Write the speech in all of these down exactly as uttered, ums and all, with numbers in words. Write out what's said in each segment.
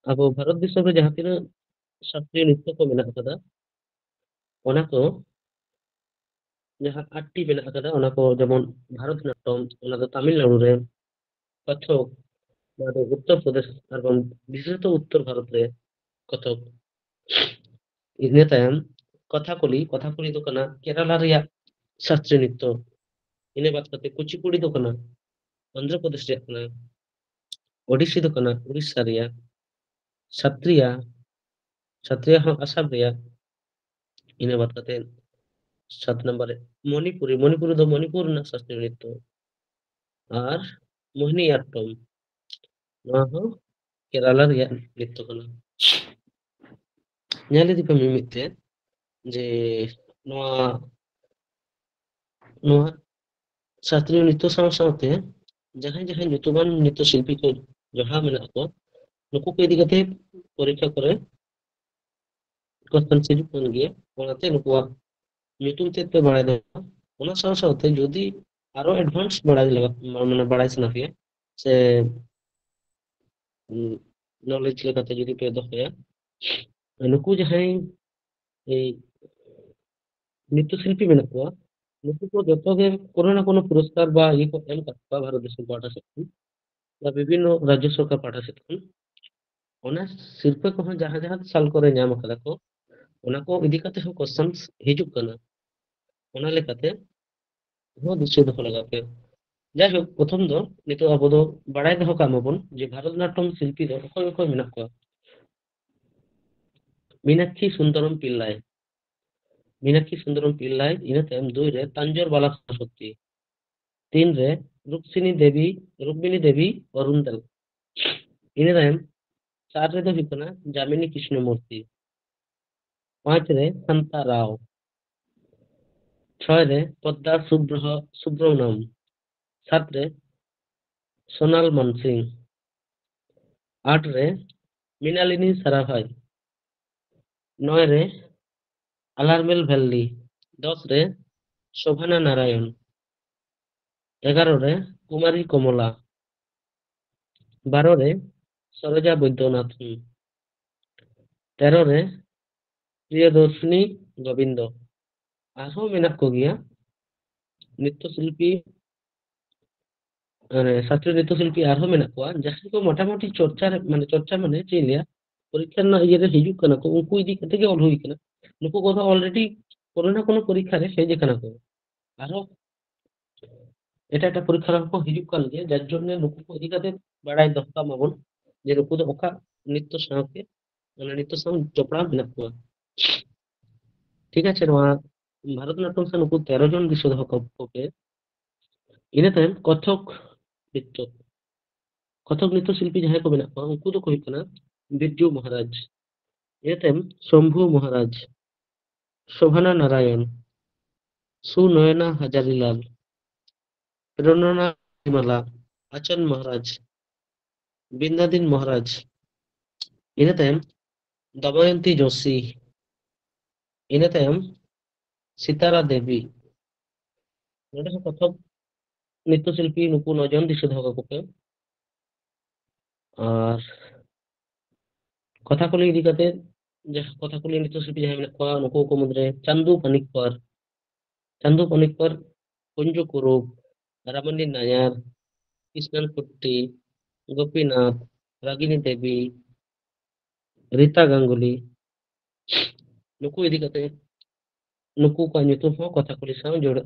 ᱟᱵᱚ ᱵᱷᱟᱨᱚᱛ ᱫᱤᱥᱚᱢ ᱨᱮ ᱡᱟᱦᱟᱸ ᱛᱤᱱᱟᱹᱜ ᱥᱟᱥᱛᱨᱤᱭᱚ ᱱᱨᱤᱛᱛᱚ ᱠᱚ ᱢᱮᱱᱟᱜ ᱟᱠᱟᱫᱟ, ᱚᱱᱟ ᱠᱚ ᱡᱟᱦᱟᱸ ᱟᱴᱴᱤ ᱢᱮᱱᱟᱜ ᱟᱠᱟᱫᱟ, ᱚᱱᱟ ᱠᱚ ᱡᱮᱢᱚᱱ ᱵᱷᱟᱨᱚᱛ ᱱᱟᱴᱴᱚᱢ, ᱚᱱᱟ ᱫᱚ ᱛᱟᱢᱤᱞᱱᱟᱲᱩ ᱨᱮ, ᱠᱚᱛᱷᱚᱠ, ᱱᱚᱣᱟ ᱫᱚ ᱩᱛᱛᱚᱨ ᱯᱨᱚᱫᱮᱥ ᱟᱨ ᱵᱟᱝ ᱵᱤᱥᱮᱥᱚᱛᱚ ᱩᱛᱛᱚᱨ ᱵᱷᱟᱨᱚᱛ ᱨᱮ ᱠᱚᱛᱷᱚᱠ᱾ ᱤᱱᱟᱹ ᱛᱟᱭᱚᱢ ᱠᱚᱛᱷᱟᱠᱚᱞᱤ, ᱠᱚᱛᱷᱟᱠᱚᱞᱤ ᱫᱚ ᱠᱟᱱᱟ ᱠᱮᱨᱟᱞᱟ ᱨᱮᱭᱟᱜ ᱥᱟᱥᱛᱨᱤᱭᱚ ᱱᱨᱤᱛᱛᱚ᱾ ᱤᱱᱟᱹ ᱵᱟᱫ ᱠᱟᱛᱮ ᱠᱩᱪᱤᱯᱩᱲᱤ ᱫᱚ ᱠᱟᱱᱟ ᱚᱱᱫᱷᱨᱚ ᱯᱨᱚᱫᱮᱥ ᱨᱮᱭᱟᱜ ᱠᱟᱱᱟ, ᱳᱰᱤᱥᱤ ᱫᱚ ᱠᱟᱱᱟ ᱩᱲᱤᱥᱥᱟ ᱨᱮᱭᱟᱜ, ᱥᱟᱛᱨᱤᱭᱟ, ᱥᱟᱛᱨᱤᱭᱟ ᱦᱚᱸ ᱟᱥᱟᱢ ᱨᱮᱭᱟᱜ᱾ ᱤᱱᱟᱹ ᱵᱟᱫ ᱠᱟᱛᱮ ᱥᱟᱛ ᱱᱟᱢᱵᱟᱨ ᱨᱮ ᱢᱚᱱᱤᱯᱩᱨᱤ, ᱢᱚᱱᱤᱯᱩᱨᱤ ᱫᱚ ᱢᱚᱱᱤᱯᱩᱨ ᱨᱮᱱᱟᱜ ᱥᱟᱥᱛᱨᱤᱭᱚ ᱱᱨᱤᱛᱛᱚ᱾ ᱟᱨ ᱢᱳᱦᱤᱱᱤ ᱟᱴᱴᱚᱢ, ᱱᱚᱣᱟ ᱦᱚᱸ ᱠᱮᱨᱟᱞᱟ ᱨᱮᱭᱟᱜ ᱱᱨᱤᱛᱛᱚ ᱠᱟᱱᱟ᱾ ᱧᱮᱞ ᱤᱫᱤ ᱯᱮ ᱢᱤᱢᱤᱫ ᱛᱮ ᱡᱮ ᱱᱚᱣᱟ, ᱱᱚᱣᱟ ᱥᱟᱥᱛᱨᱤᱭᱚ ᱱᱨᱤᱛᱛᱚ ᱥᱟᱶ ᱥᱟᱶᱛᱮ ᱡᱟᱦᱟᱸᱭ ᱡᱟᱦᱟᱸᱭ ᱧᱩᱛᱩᱢᱟᱱ ᱱᱨᱤᱛᱛᱚ ᱥᱤᱞᱯᱤ ᱠᱚ ᱡᱟᱦᱟᱸ ᱢᱮᱱᱟᱜ ᱠᱚᱣᱟ, ᱱᱩᱠᱩ ᱠᱚ ᱤᱫᱤ ᱠᱟᱛᱮ ᱯᱚᱨᱤᱠᱠᱷᱟ ᱠᱚᱨᱮ ᱠᱚᱥᱪᱮᱱ ᱦᱤᱡᱩᱜ ᱠᱟᱱ ᱜᱮᱭᱟ᱾ ᱚᱱᱟᱛᱮ ᱱᱩᱠᱩᱣᱟᱜ ᱧᱩᱛᱩᱢ ᱛᱮᱫ ᱯᱮ ᱵᱟᱲᱟᱭ ᱫᱚᱦᱚᱭᱟ᱾ ᱚᱱᱟ ᱥᱟᱶ ᱥᱟᱶᱛᱮ ᱡᱩᱫᱤ ᱟᱨᱚ ᱮᱰᱵᱷᱟᱱᱥ ᱵᱟᱲᱟᱭ ᱞᱟᱜᱟᱜ, ᱢᱟᱱᱮ ᱵᱟᱲᱟᱭ ᱥᱟᱱᱟ ᱯᱮᱭᱟ ᱥᱮ ᱱᱚᱞᱮᱡᱽ ᱞᱮᱠᱟᱛᱮ ᱡᱩᱫᱤ ᱯᱮ ᱫᱚᱦᱚᱭᱟ, ᱱᱩᱠᱩ ᱡᱟᱦᱟᱸᱭ ᱮᱭ ᱱᱨᱤᱛᱛᱚ ᱥᱤᱞᱯᱤ ᱢᱮᱱᱟᱜ ᱠᱚᱣᱟ, ᱱᱩᱠᱩ ᱠᱚ ᱡᱚᱛᱚ ᱜᱮ ᱠᱳᱱᱳ ᱱᱟ ᱠᱳᱱᱳ ᱯᱩᱨᱚᱥᱠᱟᱨ ᱵᱟ ᱤᱭᱟᱹ ᱠᱚ ᱮᱢ ᱠᱟᱜ ᱠᱚᱣᱟ ᱵᱷᱟᱨᱚᱛ ᱫᱤᱥᱚᱢ ᱯᱟᱦᱴᱟ ᱥᱮᱫ ᱠᱷᱚᱱ ᱵᱟ ᱵᱤᱵᱷᱤᱱᱱᱚ ᱨᱟᱡᱽᱡᱚ ᱥᱚᱨᱠᱟᱨ ᱯᱟᱦᱴᱟ ᱥᱮᱫ ᱠᱷᱚᱱ᱾ ᱚᱱᱟ ᱥᱤᱨᱯᱟᱹ ᱠᱚᱦᱚᱸ ᱡᱟᱦᱟᱸ ᱡᱟᱦᱟᱸ ᱥᱟᱞ ᱠᱚᱨᱮ ᱧᱟᱢ ᱟᱠᱟᱫᱟ ᱠᱚ, ᱚᱱᱟ ᱠᱚ ᱤᱫᱤ ᱠᱟᱛᱮ ᱦᱚᱸ ᱠᱚᱥᱪᱮᱱᱥ ᱦᱤᱡᱩᱜ ᱠᱟᱱᱟ᱾ ᱚᱱᱟ ᱞᱮᱠᱟᱛᱮ ᱦᱚᱸ ᱫᱤᱥᱟᱹ ᱫᱚᱦᱚ ᱞᱟᱜᱟᱣ ᱯᱮ᱾ ᱡᱟᱭᱦᱳᱠ, ᱯᱨᱚᱛᱷᱚᱢ ᱫᱚ ᱱᱤᱛᱚᱜ ᱟᱵᱚ ᱫᱚ ᱵᱟᱲᱟᱭ ᱫᱚᱦᱚ ᱠᱟᱜ ᱢᱟᱵᱚᱱ ᱡᱮ ᱵᱷᱟᱨᱚᱛᱱᱟᱴᱴᱚᱢ ᱥᱤᱞᱯᱤ ᱫᱚ ᱚᱠᱚᱭ ᱚᱠᱚᱭ ᱢᱮᱱᱟᱜ ᱠᱚᱣᱟ᱾ ᱢᱤᱱᱟᱠᱠᱷᱤ ᱥᱩᱱᱫᱚᱨᱚᱢ ᱯᱤᱞᱞᱟᱭ, ᱢᱤᱱᱟᱠᱠᱷᱤ ᱥᱩᱱᱫᱚᱨᱚᱢ ᱯᱤᱞᱞᱟᱭ, ᱤᱱᱟᱹ ᱛᱟᱭᱚᱢ ᱫᱩᱭ ᱨᱮ ᱛᱟᱧᱡᱚᱨ ᱵᱟᱞᱟ ᱥᱚᱨᱚᱥᱚᱛᱤ, ᱛᱤᱱ ᱨᱮ ᱨᱩᱠᱥᱤᱱᱤ ᱫᱮᱵᱤ, ᱨᱩᱠᱢᱤᱱᱤ ᱫᱮᱵᱤ ᱚᱨᱩᱱᱫᱚᱞ, ᱤᱱᱟᱹ ᱛᱟᱭᱚᱢ ᱪᱟᱨ ᱨᱮᱫᱚ ᱦᱩᱭᱩᱜ ᱠᱟᱱᱟ ᱡᱟᱢᱤᱱᱤ ᱠᱨᱤᱥᱱᱚ ᱢᱩᱨᱛᱤ, ᱯᱟᱸᱪ ᱨᱮ ᱥᱟᱱᱛᱟ ᱨᱟᱣ, ᱪᱷᱚᱭ ᱨᱮ ᱯᱚᱫᱽᱫᱟ ᱥᱩᱵᱨᱚᱦ-, ᱥᱩᱵᱨᱚᱢᱚᱱᱚᱢ, ᱥᱟᱛ ᱨᱮ ᱥᱳᱱᱟᱞ ᱢᱟᱱᱥᱤᱝ, ᱟᱴ ᱨᱮ ᱢᱤᱱᱟᱞᱤᱱᱤ ᱥᱟᱨᱟᱵᱷᱟᱭ, ᱱᱚᱭ ᱨᱮ ᱟᱞᱟᱨᱢᱮᱞ ᱵᱷᱮᱞᱞᱤ, ᱫᱚᱥ ᱨᱮ ᱥᱳᱵᱷᱟᱱᱟ ᱱᱟᱨᱟᱭᱚᱱ, ᱮᱜᱟᱨᱚ ᱨᱮ ᱠᱩᱢᱟᱨᱤ ᱠᱚᱢᱚᱞᱟ, ᱵᱟᱨᱚ ᱨᱮ ᱥᱚᱨᱳᱡᱟ ᱵᱳᱭᱫᱚᱱᱟᱛᱷᱚᱱ᱾ ᱛᱮᱨᱚ ᱨᱮ ᱯᱨᱤᱭᱚᱫᱚᱨᱥᱤᱱᱤ ᱜᱳᱵᱤᱱᱫᱚ᱾ ᱟᱨᱦᱚᱸ ᱢᱮᱱᱟᱜ ᱠᱚᱜᱮᱭᱟ ᱱᱤᱛᱛᱚ ᱥᱤᱞᱯᱤ, ᱢᱟᱱᱮ ᱥᱟᱥᱛᱨᱤᱭᱚ ᱱᱤᱛᱛᱚ ᱥᱤᱞᱯᱤ ᱟᱨᱦᱚᱸ ᱢᱮᱱᱟᱜ ᱠᱚᱣᱟ, ᱡᱟᱦᱟᱸᱭ ᱠᱚ ᱢᱚᱴᱟᱢᱩᱴᱤ ᱪᱚᱨᱪᱟ ᱨᱮ, ᱢᱟᱱᱮ ᱪᱚᱨᱪᱟ ᱢᱟᱱᱮ ᱪᱮᱫ ᱤᱧ ᱞᱟᱹᱭᱟ, ᱯᱚᱨᱤᱠᱠᱷᱟ ᱨᱮᱱᱟᱜ ᱤᱭᱟᱹ ᱨᱮ ᱦᱤᱡᱩᱜ ᱠᱟᱱᱟ ᱠᱚ, ᱩᱱᱠᱩ ᱤᱫᱤ ᱠᱟᱛᱮ ᱜᱮ ᱚᱞ ᱦᱩᱭ ᱠᱟᱱᱟ᱾ ᱱᱩᱠᱩ ᱠᱚᱫᱚ ᱚᱞᱨᱮᱰᱤ ᱠᱳᱱᱳ ᱱᱟ ᱠᱳᱱᱳ ᱯᱚᱨᱤᱠᱠᱷᱟ ᱨᱮ ᱦᱮᱡ ᱟᱠᱟᱱᱟ ᱠᱚ᱾ ᱟᱨᱦᱚᱸ ᱮᱴᱟᱜ ᱮᱴᱟᱜ ᱯᱚᱨᱤᱠᱠᱷᱟ ᱨᱮᱦᱚᱸ ᱠᱚ ᱦᱤᱡᱩᱜ ᱠᱟᱱ ᱜᱮᱭᱟ, ᱡᱟᱨ ᱡᱚᱱᱱᱮ ᱱᱩᱠᱩ ᱠᱚ ᱤᱫᱤ ᱠᱟᱛᱮ ᱵᱟᱲᱟᱭ ᱫᱚᱦᱚ ᱠᱟᱜ ᱢᱟᱵᱚᱱ ᱡᱮ ᱱᱩᱠᱩ ᱫᱚ ᱚᱠᱟ ᱱᱤᱛᱛᱚ ᱥᱟᱶᱛᱮ, ᱢᱟᱱᱮ ᱱᱤᱛᱛᱚ ᱥᱟᱶ ᱡᱚᱯᱲᱟᱣ ᱢᱮᱱᱟᱜ ᱠᱚᱣᱟ᱾ ᱴᱷᱤᱠ ᱟᱪᱷᱮ, ᱱᱚᱣᱟ ᱵᱷᱟᱨᱚᱛ ᱱᱟᱴᱴᱚᱢ ᱥᱮ ᱱᱩᱠᱩ ᱛᱮᱨᱚ ᱡᱚᱱ ᱫᱤᱥᱟᱹ ᱫᱚᱦᱚ ᱠᱟᱠᱚ ᱯᱮ᱾ ᱤᱱᱟᱹ ᱛᱟᱭᱚᱢ ᱠᱚᱛᱷᱚᱠ ᱱᱤᱛᱛᱚ, ᱠᱚᱛᱷᱚᱠ ᱱᱤᱛᱛᱚ ᱥᱤᱞᱯᱤ ᱡᱟᱦᱟᱸᱭ ᱠᱚ ᱢᱮᱱᱟᱜ ᱠᱚᱣᱟ, ᱩᱱᱠᱩ ᱫᱚᱠᱚ ᱦᱩᱭᱩᱜ ᱠᱟᱱᱟ ᱵᱤᱨᱡᱩ ᱢᱚᱦᱟᱨᱟᱡᱽ, ᱤᱱᱟᱹ ᱛᱟᱭᱚᱢ ᱥᱚᱢᱵᱷᱩ ᱢᱚᱦᱟᱨᱟᱡᱽ, ᱥᱳᱵᱷᱟᱱᱟ ᱱᱟᱨᱟᱭᱚᱱ, ᱥᱩᱱᱚᱭᱚᱱᱟ ᱦᱟᱡᱟᱨᱤᱞᱟᱞ, ᱯᱨᱮᱨᱚᱱᱟ ᱢᱟᱞᱟ, ᱟᱪᱟᱱ ᱢᱚᱦᱟᱨᱟᱡᱽ, ᱵᱤᱱᱫᱟᱫᱤᱱ ᱢᱚᱦᱟᱨᱟᱡᱽ, ᱤᱱᱟᱹ ᱛᱟᱭᱚᱢ ᱫᱚᱢᱚᱭᱚᱱᱛᱤ ᱡᱳᱥᱤ, ᱤᱱᱟᱹ ᱛᱟᱭᱚᱢ ᱥᱤᱛᱟᱨᱟ ᱫᱮᱵᱤ᱾ ᱱᱚᱰᱮ ᱦᱚᱸ ᱠᱚᱛᱷᱚᱠ ᱱᱤᱛᱛᱚ ᱥᱤᱞᱯᱤ ᱱᱩᱠᱩ ᱱᱚ ᱡᱚᱱ ᱫᱤᱥᱟᱹ ᱫᱚᱦᱚ ᱠᱟᱠᱚ ᱯᱮ᱾ ᱟᱨ ᱠᱚᱛᱷᱟᱠᱚᱞᱤ ᱤᱫᱤ ᱠᱟᱛᱮ, ᱡᱟᱦᱟᱸ ᱠᱚᱛᱷᱟᱠᱚᱞᱤ ᱱᱤᱛᱛᱚ ᱥᱤᱞᱯᱤ ᱡᱟᱦᱟᱸᱭ ᱢᱮᱱᱟᱜ ᱠᱚᱣᱟ, ᱱᱩᱠᱩ ᱠᱚ ᱢᱩᱫᱽᱨᱮ ᱪᱟᱱᱫᱩ ᱯᱟᱱᱤᱠᱠᱚᱨ, ᱪᱟᱱᱫᱩ ᱯᱟᱱᱤᱠᱠᱚᱨ, ᱠᱩᱧᱡᱩ ᱠᱩᱨᱩᱯ, ᱨᱟᱢᱟᱱᱤ ᱱᱟᱭᱟᱨ, ᱠᱨᱤᱥᱱᱟᱱ ᱠᱩᱴᱴᱤ, ᱜᱳᱯᱤᱱᱟᱛᱷ, ᱨᱟᱜᱤᱱᱤ ᱫᱮᱵᱤ, ᱨᱤᱛᱟ ᱜᱟᱝᱜᱩᱞᱤ, ᱱᱩᱠᱩ ᱤᱫᱤ ᱠᱟᱛᱮ, ᱱᱩᱠᱩ ᱠᱚᱣᱟᱜ ᱧᱩᱛᱩᱢ ᱦᱚᱸ ᱠᱚᱛᱷᱟᱠᱚᱞᱤ ᱥᱟᱶ ᱡᱚᱲ-,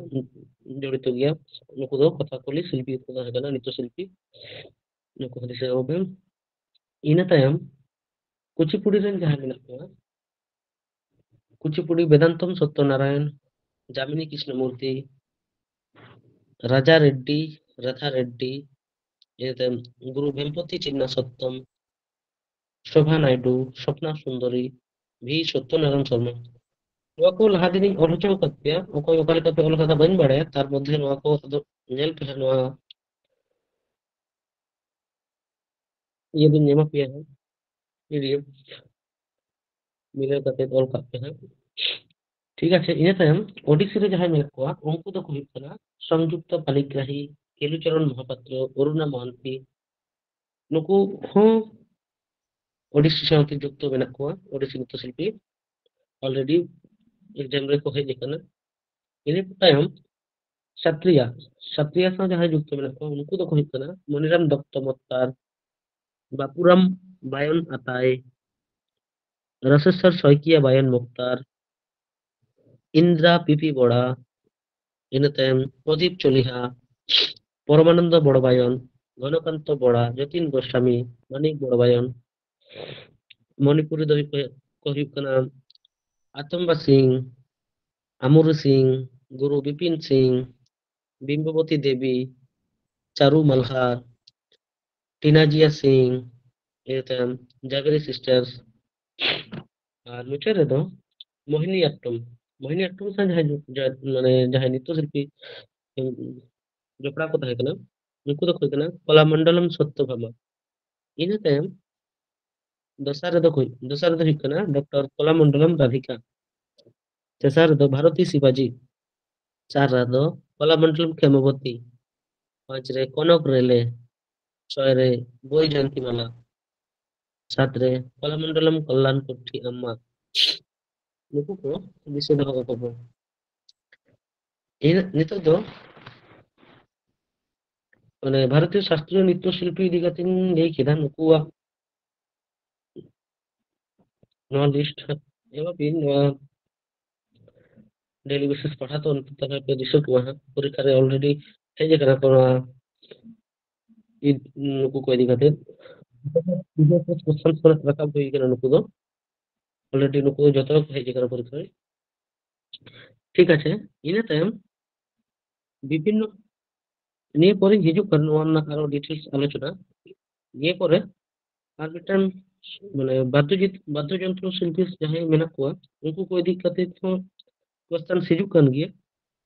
ᱡᱚᱲᱤᱛᱚ ᱜᱮᱭᱟ᱾ ᱱᱩᱠᱩ ᱫᱚ ᱠᱚᱛᱷᱟᱠᱚᱞᱤ ᱥᱤᱞᱯᱤ ᱠᱚ ᱛᱟᱦᱮᱸ ᱠᱟᱱᱟ, ᱱᱤᱛᱛᱚ ᱥᱤᱞᱯᱤ᱾ ᱱᱩᱠᱩ ᱦᱚᱸ ᱫᱤᱥᱟᱹ ᱟᱵᱚᱱ᱾ ᱤᱱᱟᱹ ᱛᱟᱭᱚᱢ ᱠᱩᱪᱤᱯᱩᱲᱤ ᱨᱮᱱ ᱡᱟᱦᱟᱸᱭ ᱢᱮᱱᱟᱜ ᱠᱚᱣᱟ, ᱠᱩᱪᱤᱯᱩᱲᱤ ᱵᱮᱫᱟᱱᱛᱚᱢ ᱥᱚᱛᱛᱚᱱᱟᱨᱟᱭᱚᱱ, ᱡᱟᱢᱤᱱᱤ ᱠᱨᱤᱥᱱᱚᱢᱩᱨᱛᱤ, ᱨᱟᱡᱟ ᱨᱮᱰᱰᱤ, ᱨᱟᱫᱷᱟ ᱨᱮᱰᱰᱤ, ᱤᱱᱟᱹ ᱛᱟᱭᱚᱢ ᱜᱩᱨᱩ ᱵᱷᱮᱢᱯᱚᱛᱤ ᱪᱤᱱᱱᱟ ᱥᱚᱛᱛᱚᱢ, ᱥᱳᱵᱷᱟ ᱱᱟᱭᱰᱩ, ᱥᱚᱯᱱᱟ ᱥᱩᱱᱫᱚᱨᱤ, ᱵᱷᱤ ᱥᱚᱛᱛᱚᱱᱟᱨᱟᱭᱚᱱ ᱥᱚᱨᱢᱟ᱾ ᱱᱚᱣᱟ ᱠᱚ ᱞᱟᱦᱟ ᱫᱤᱱᱤᱧ ᱚᱞ ᱦᱚᱪᱚ ᱟᱠᱟᱫ ᱯᱮᱭᱟ, ᱚᱠᱚᱭ ᱚᱠᱟ ᱞᱮᱠᱟ ᱯᱮ ᱚᱞ ᱟᱠᱟᱫᱟ ᱵᱟᱹᱧ ᱵᱟᱲᱟᱭᱟ, ᱛᱟᱨ ᱢᱚᱫᱽᱫᱷᱮ ᱱᱚᱣᱟ ᱠᱚ ᱟᱫᱚ ᱧᱮᱞ ᱯᱮ ᱦᱟᱸᱜ, ᱱᱚᱣᱟ ᱤᱭᱟᱹ ᱫᱚᱧ ᱮᱢᱟ ᱯᱮᱭᱟ ᱦᱟᱸᱜ, ᱯᱤ ᱰᱤ ᱮᱯᱷ ᱢᱤᱞᱟᱹᱣ ᱠᱟᱛᱮ ᱚᱞ ᱠᱟᱜ ᱯᱮ ᱦᱟᱸᱜ᱾ ᱴᱷᱤᱠ ᱟᱪᱷᱮ, ᱤᱱᱟᱹ ᱛᱟᱭᱚᱢ ᱳᱰᱤᱥᱤ ᱨᱮ ᱡᱟᱦᱟᱸᱭ ᱢᱮᱱᱟᱜ ᱠᱚᱣᱟ, ᱩᱱᱠᱩ ᱫᱚᱠᱚ ᱦᱩᱭᱩᱜ ᱠᱟᱱᱟ ᱥᱚᱝᱡᱩᱠᱛᱟ ᱯᱟᱱᱤᱜᱽᱨᱟᱦᱤ, ᱠᱮᱞᱩᱪᱚᱨᱚᱱ ᱢᱚᱦᱟᱯᱟᱛᱨᱚ, ᱚᱨᱩᱬᱟ ᱢᱚᱦᱟᱱᱛᱤ, ᱱᱩᱠᱩ ᱦᱚᱸ ᱳᱰᱤᱥᱤ ᱥᱟᱶᱛᱮ ᱡᱩᱠᱛᱚ ᱢᱮᱱᱟᱜ ᱠᱚᱣᱟ, ᱳᱰᱤᱥᱤ ᱱᱨᱤᱛᱛᱚ ᱥᱤᱞᱯᱤ already exam ᱨᱮᱠᱚ ᱦᱮᱡ ᱟᱠᱟᱱᱟ᱾ ᱤᱱᱟᱹ ᱛᱟᱭᱚᱢ ᱥᱟᱛᱨᱤᱭᱟ, ᱥᱟᱛᱨᱤᱭᱟ ᱥᱟᱶ ᱡᱟᱦᱟᱸᱭ ᱡᱩᱠᱛᱚ ᱢᱮᱱᱟᱜ ᱠᱚᱣᱟ, ᱩᱱᱠᱩ ᱫᱚᱠᱚ ᱦᱩᱭᱩᱜ ᱠᱟᱱᱟ ᱢᱚᱱᱤᱨᱟᱢ ᱫᱚᱛᱛᱚ ᱢᱚᱠᱛᱟᱨ, ᱵᱟᱯᱩᱨᱟᱢ ᱵᱟᱭᱚᱱ ᱟᱛᱟᱭ, ᱨᱟᱥᱮᱥᱥᱚᱨ ᱥᱚᱭᱠᱤᱭᱟ ᱵᱟᱭᱚᱱ ᱢᱚᱠᱛᱟᱨ, ᱤᱱᱫᱨᱟ ᱯᱤᱯᱤ ᱵᱚᱲᱟ, ᱤᱱᱟᱹ ᱛᱟᱭᱚᱢ ᱯᱨᱚᱫᱤᱯ ᱪᱚᱞᱤᱦᱟ, ᱯᱚᱨᱚᱢᱟᱱᱚᱱᱫᱚ ᱵᱚᱲᱚᱵᱟᱭᱚᱱ, ᱜᱷᱚᱱᱚᱠᱟᱱᱛᱚ ᱵᱚᱲᱟ, ᱡᱚᱛᱤᱱ ᱜᱳᱥᱟᱢᱤ, ᱢᱟᱱᱤᱠ ᱵᱚᱲᱚᱵᱟᱭᱚᱱ, ᱢᱚᱱᱤᱯᱩᱨᱤ ᱫᱚ ᱦᱩᱭᱩᱜ ᱠᱚ ᱦᱩᱭᱩᱜ ᱠᱟᱱᱟ ᱟᱛᱚᱢᱵᱟ ᱥᱤᱝ, ᱟᱢᱩᱨᱩ ᱥᱤᱝ, ᱜᱩᱨᱩ ᱵᱤᱯᱤᱱ ᱥᱤᱝ, ᱵᱤᱢᱵᱚᱵᱚᱛᱤ ᱫᱮᱵᱤ, ᱪᱟᱨᱩ ᱢᱟᱞᱦᱟᱨ, ᱴᱤᱱᱟᱡᱤᱭᱟ ᱥᱤᱝ, ᱤᱱᱟᱹ ᱛᱟᱭᱚᱢ ᱡᱟᱜᱨᱤ ᱥᱤᱥᱴᱟᱨᱥ, ᱟᱨ ᱢᱩᱪᱟᱹᱫ ᱨᱮᱫᱚ ᱢᱳᱦᱤᱱᱤ ᱟᱴᱴᱚᱢ᱾ ᱢᱳᱦᱤᱱᱤ ᱟᱴᱴᱚᱢ ᱥᱟᱶ ᱡᱟᱦᱟᱸᱭ ᱡᱩ-, ᱡᱟ-, ᱢᱟᱱᱮ ᱡᱟᱦᱟᱸᱭ ᱱᱨᱤᱛᱛᱚ ᱥᱤᱞᱯᱤ, ᱩᱢ, ᱡᱚᱯᱲᱟᱣ ᱠᱚ ᱛᱟᱦᱮᱸ ᱠᱟᱱᱟ, ᱩᱱᱠᱩ ᱫᱚᱠᱚ ᱦᱩᱭᱩᱜ ᱠᱟᱱᱟ ᱠᱚᱞᱟᱢᱚᱱᱰᱚᱞᱚᱢ ᱥᱚᱛᱛᱚᱵᱷᱟᱢᱟ᱾ ᱤᱱᱟᱹ ᱛᱟᱭᱚᱢ ᱫᱚᱥᱟᱨ ᱨᱮᱫᱚ ᱦᱩᱭ-, ᱫᱚᱥᱟᱨ ᱨᱮᱫᱚ ᱦᱩᱭᱩᱜ ᱠᱟᱱᱟ ᱰᱚᱠᱴᱚᱨ ᱠᱚᱞᱟᱢᱚᱱᱰᱚᱞᱚᱢ ᱨᱟᱫᱷᱤᱠᱟ᱾ ᱛᱮᱥᱟᱨ ᱨᱮᱫᱚ ᱵᱷᱟᱨᱚᱛᱤ ᱥᱤᱵᱟᱡᱤ᱾ ᱪᱟᱨ ᱨᱮᱫᱚ ᱠᱚᱞᱟᱢᱚᱱᱰᱚᱞᱚᱢ ᱠᱷᱮᱢᱚᱵᱚᱛᱤ᱾ ᱯᱟᱸᱪ ᱨᱮ ᱠᱚᱱᱚᱠ ᱨᱮᱞᱮ᱾ ᱪᱷᱚᱭ ᱨᱮ ᱵᱳᱭ ᱡᱚᱭᱚᱱᱛᱤᱢᱟᱞᱟ᱾ ᱥᱟᱛ ᱨᱮ ᱠᱚᱞᱟᱢᱚᱱᱰᱚᱞᱚᱢ ᱠᱚᱞᱞᱟᱱ ᱠᱩᱴᱴᱷᱤ ᱟᱢᱢᱟ᱾ ᱱᱩᱠᱩ ᱠᱚ ᱫᱤᱥᱟᱹ ᱫᱚᱦᱚ ᱠᱟᱠᱚ ᱯᱮ᱾ ᱤᱱᱟᱹ-, ᱱᱤᱛᱚᱜ ᱫᱚ ᱢᱟᱱᱮ ᱵᱷᱟᱨᱚᱛᱤᱭᱚ ᱥᱟᱥᱛᱨᱤᱭᱚ ᱱᱨᱤᱛᱛᱚ ᱥᱤᱞᱯᱤ ᱤᱫᱤ ᱠᱟᱛᱮᱧ ᱞᱟᱹᱭ ᱠᱮᱫᱟ, ᱱᱩᱠᱩᱣᱟᱜ ᱱᱚᱣᱟ ᱞᱤᱥᱴ ᱦᱟᱸᱜ ᱮᱢᱟ ᱯᱮ, ᱱᱚᱣᱟ ᱰᱮᱞᱤ ᱵᱮᱥᱤᱥ ᱯᱟᱲᱦᱟᱣ ᱛᱚ ᱱᱤᱛᱚᱜ ᱛᱟᱦᱞᱮ ᱯᱮ ᱫᱤᱥᱟᱹ ᱠᱚᱣᱟ ᱦᱟᱸᱜ, ᱯᱚᱨᱤᱠᱠᱷᱟ ᱨᱮ already ᱦᱮᱡ ᱟᱠᱟᱱᱟ ᱠᱚ ᱱᱚᱣᱟ ᱤᱫ-, ᱱᱩᱠᱩ ᱠᱚ ᱤᱫᱤ ᱠᱟᱛᱮ᱾ ᱯᱨᱤᱵᱷᱤᱭᱟᱥ ᱠᱚᱥᱪᱮᱱ ᱠᱷᱚᱱᱟᱜ ᱨᱟᱠᱟᱵ ᱦᱩᱭ ᱠᱟᱱᱟ ᱱᱩᱠᱩ ᱫᱚ, already ᱱᱩᱠᱩ ᱫᱚ ᱡᱚᱛᱚ ᱠᱚ ᱦᱮᱡ ᱟᱠᱟᱱᱟ ᱯᱚᱨᱤᱠᱠᱷᱟ ᱨᱮ᱾ ᱴᱷᱤᱠ ᱟᱪᱷᱮ, ᱤᱱᱟᱹ ᱛᱟᱭᱚᱢ ᱵᱤᱵᱷᱤᱱᱱᱚ, ᱱᱤᱭᱟᱹ ᱯᱚᱨᱮᱧ ᱦᱤᱡᱩᱜ ᱠᱟᱱᱟ ᱱᱚᱣᱟ ᱨᱮᱱᱟᱜ ᱟᱨᱚ ᱰᱤᱴᱮᱞᱥ ᱟᱞᱳᱪᱚᱱᱟ᱾ ᱱᱤᱭᱟᱹ ᱯᱚᱨᱮ ᱟᱨ ᱢᱤᱫᱴᱟᱝ ᱢᱟᱱᱮ ᱵᱟᱫᱽᱫᱷᱚ ᱡᱤᱛ-, ᱵᱟᱫᱽᱫᱷᱚ ᱡᱚᱱᱛᱨᱚ ᱥᱤᱞᱯᱤ ᱡᱟᱦᱟᱸᱭ ᱢᱮᱱᱟᱜ ᱠᱚᱣᱟ, ᱩᱱᱠᱩ ᱠᱚ ᱤᱫᱤ ᱠᱟᱛᱮ ᱦᱚᱸ ᱠᱚᱥᱪᱮᱱ ᱦᱤᱡᱩᱜ ᱠᱟᱱ ᱜᱮᱭᱟ᱾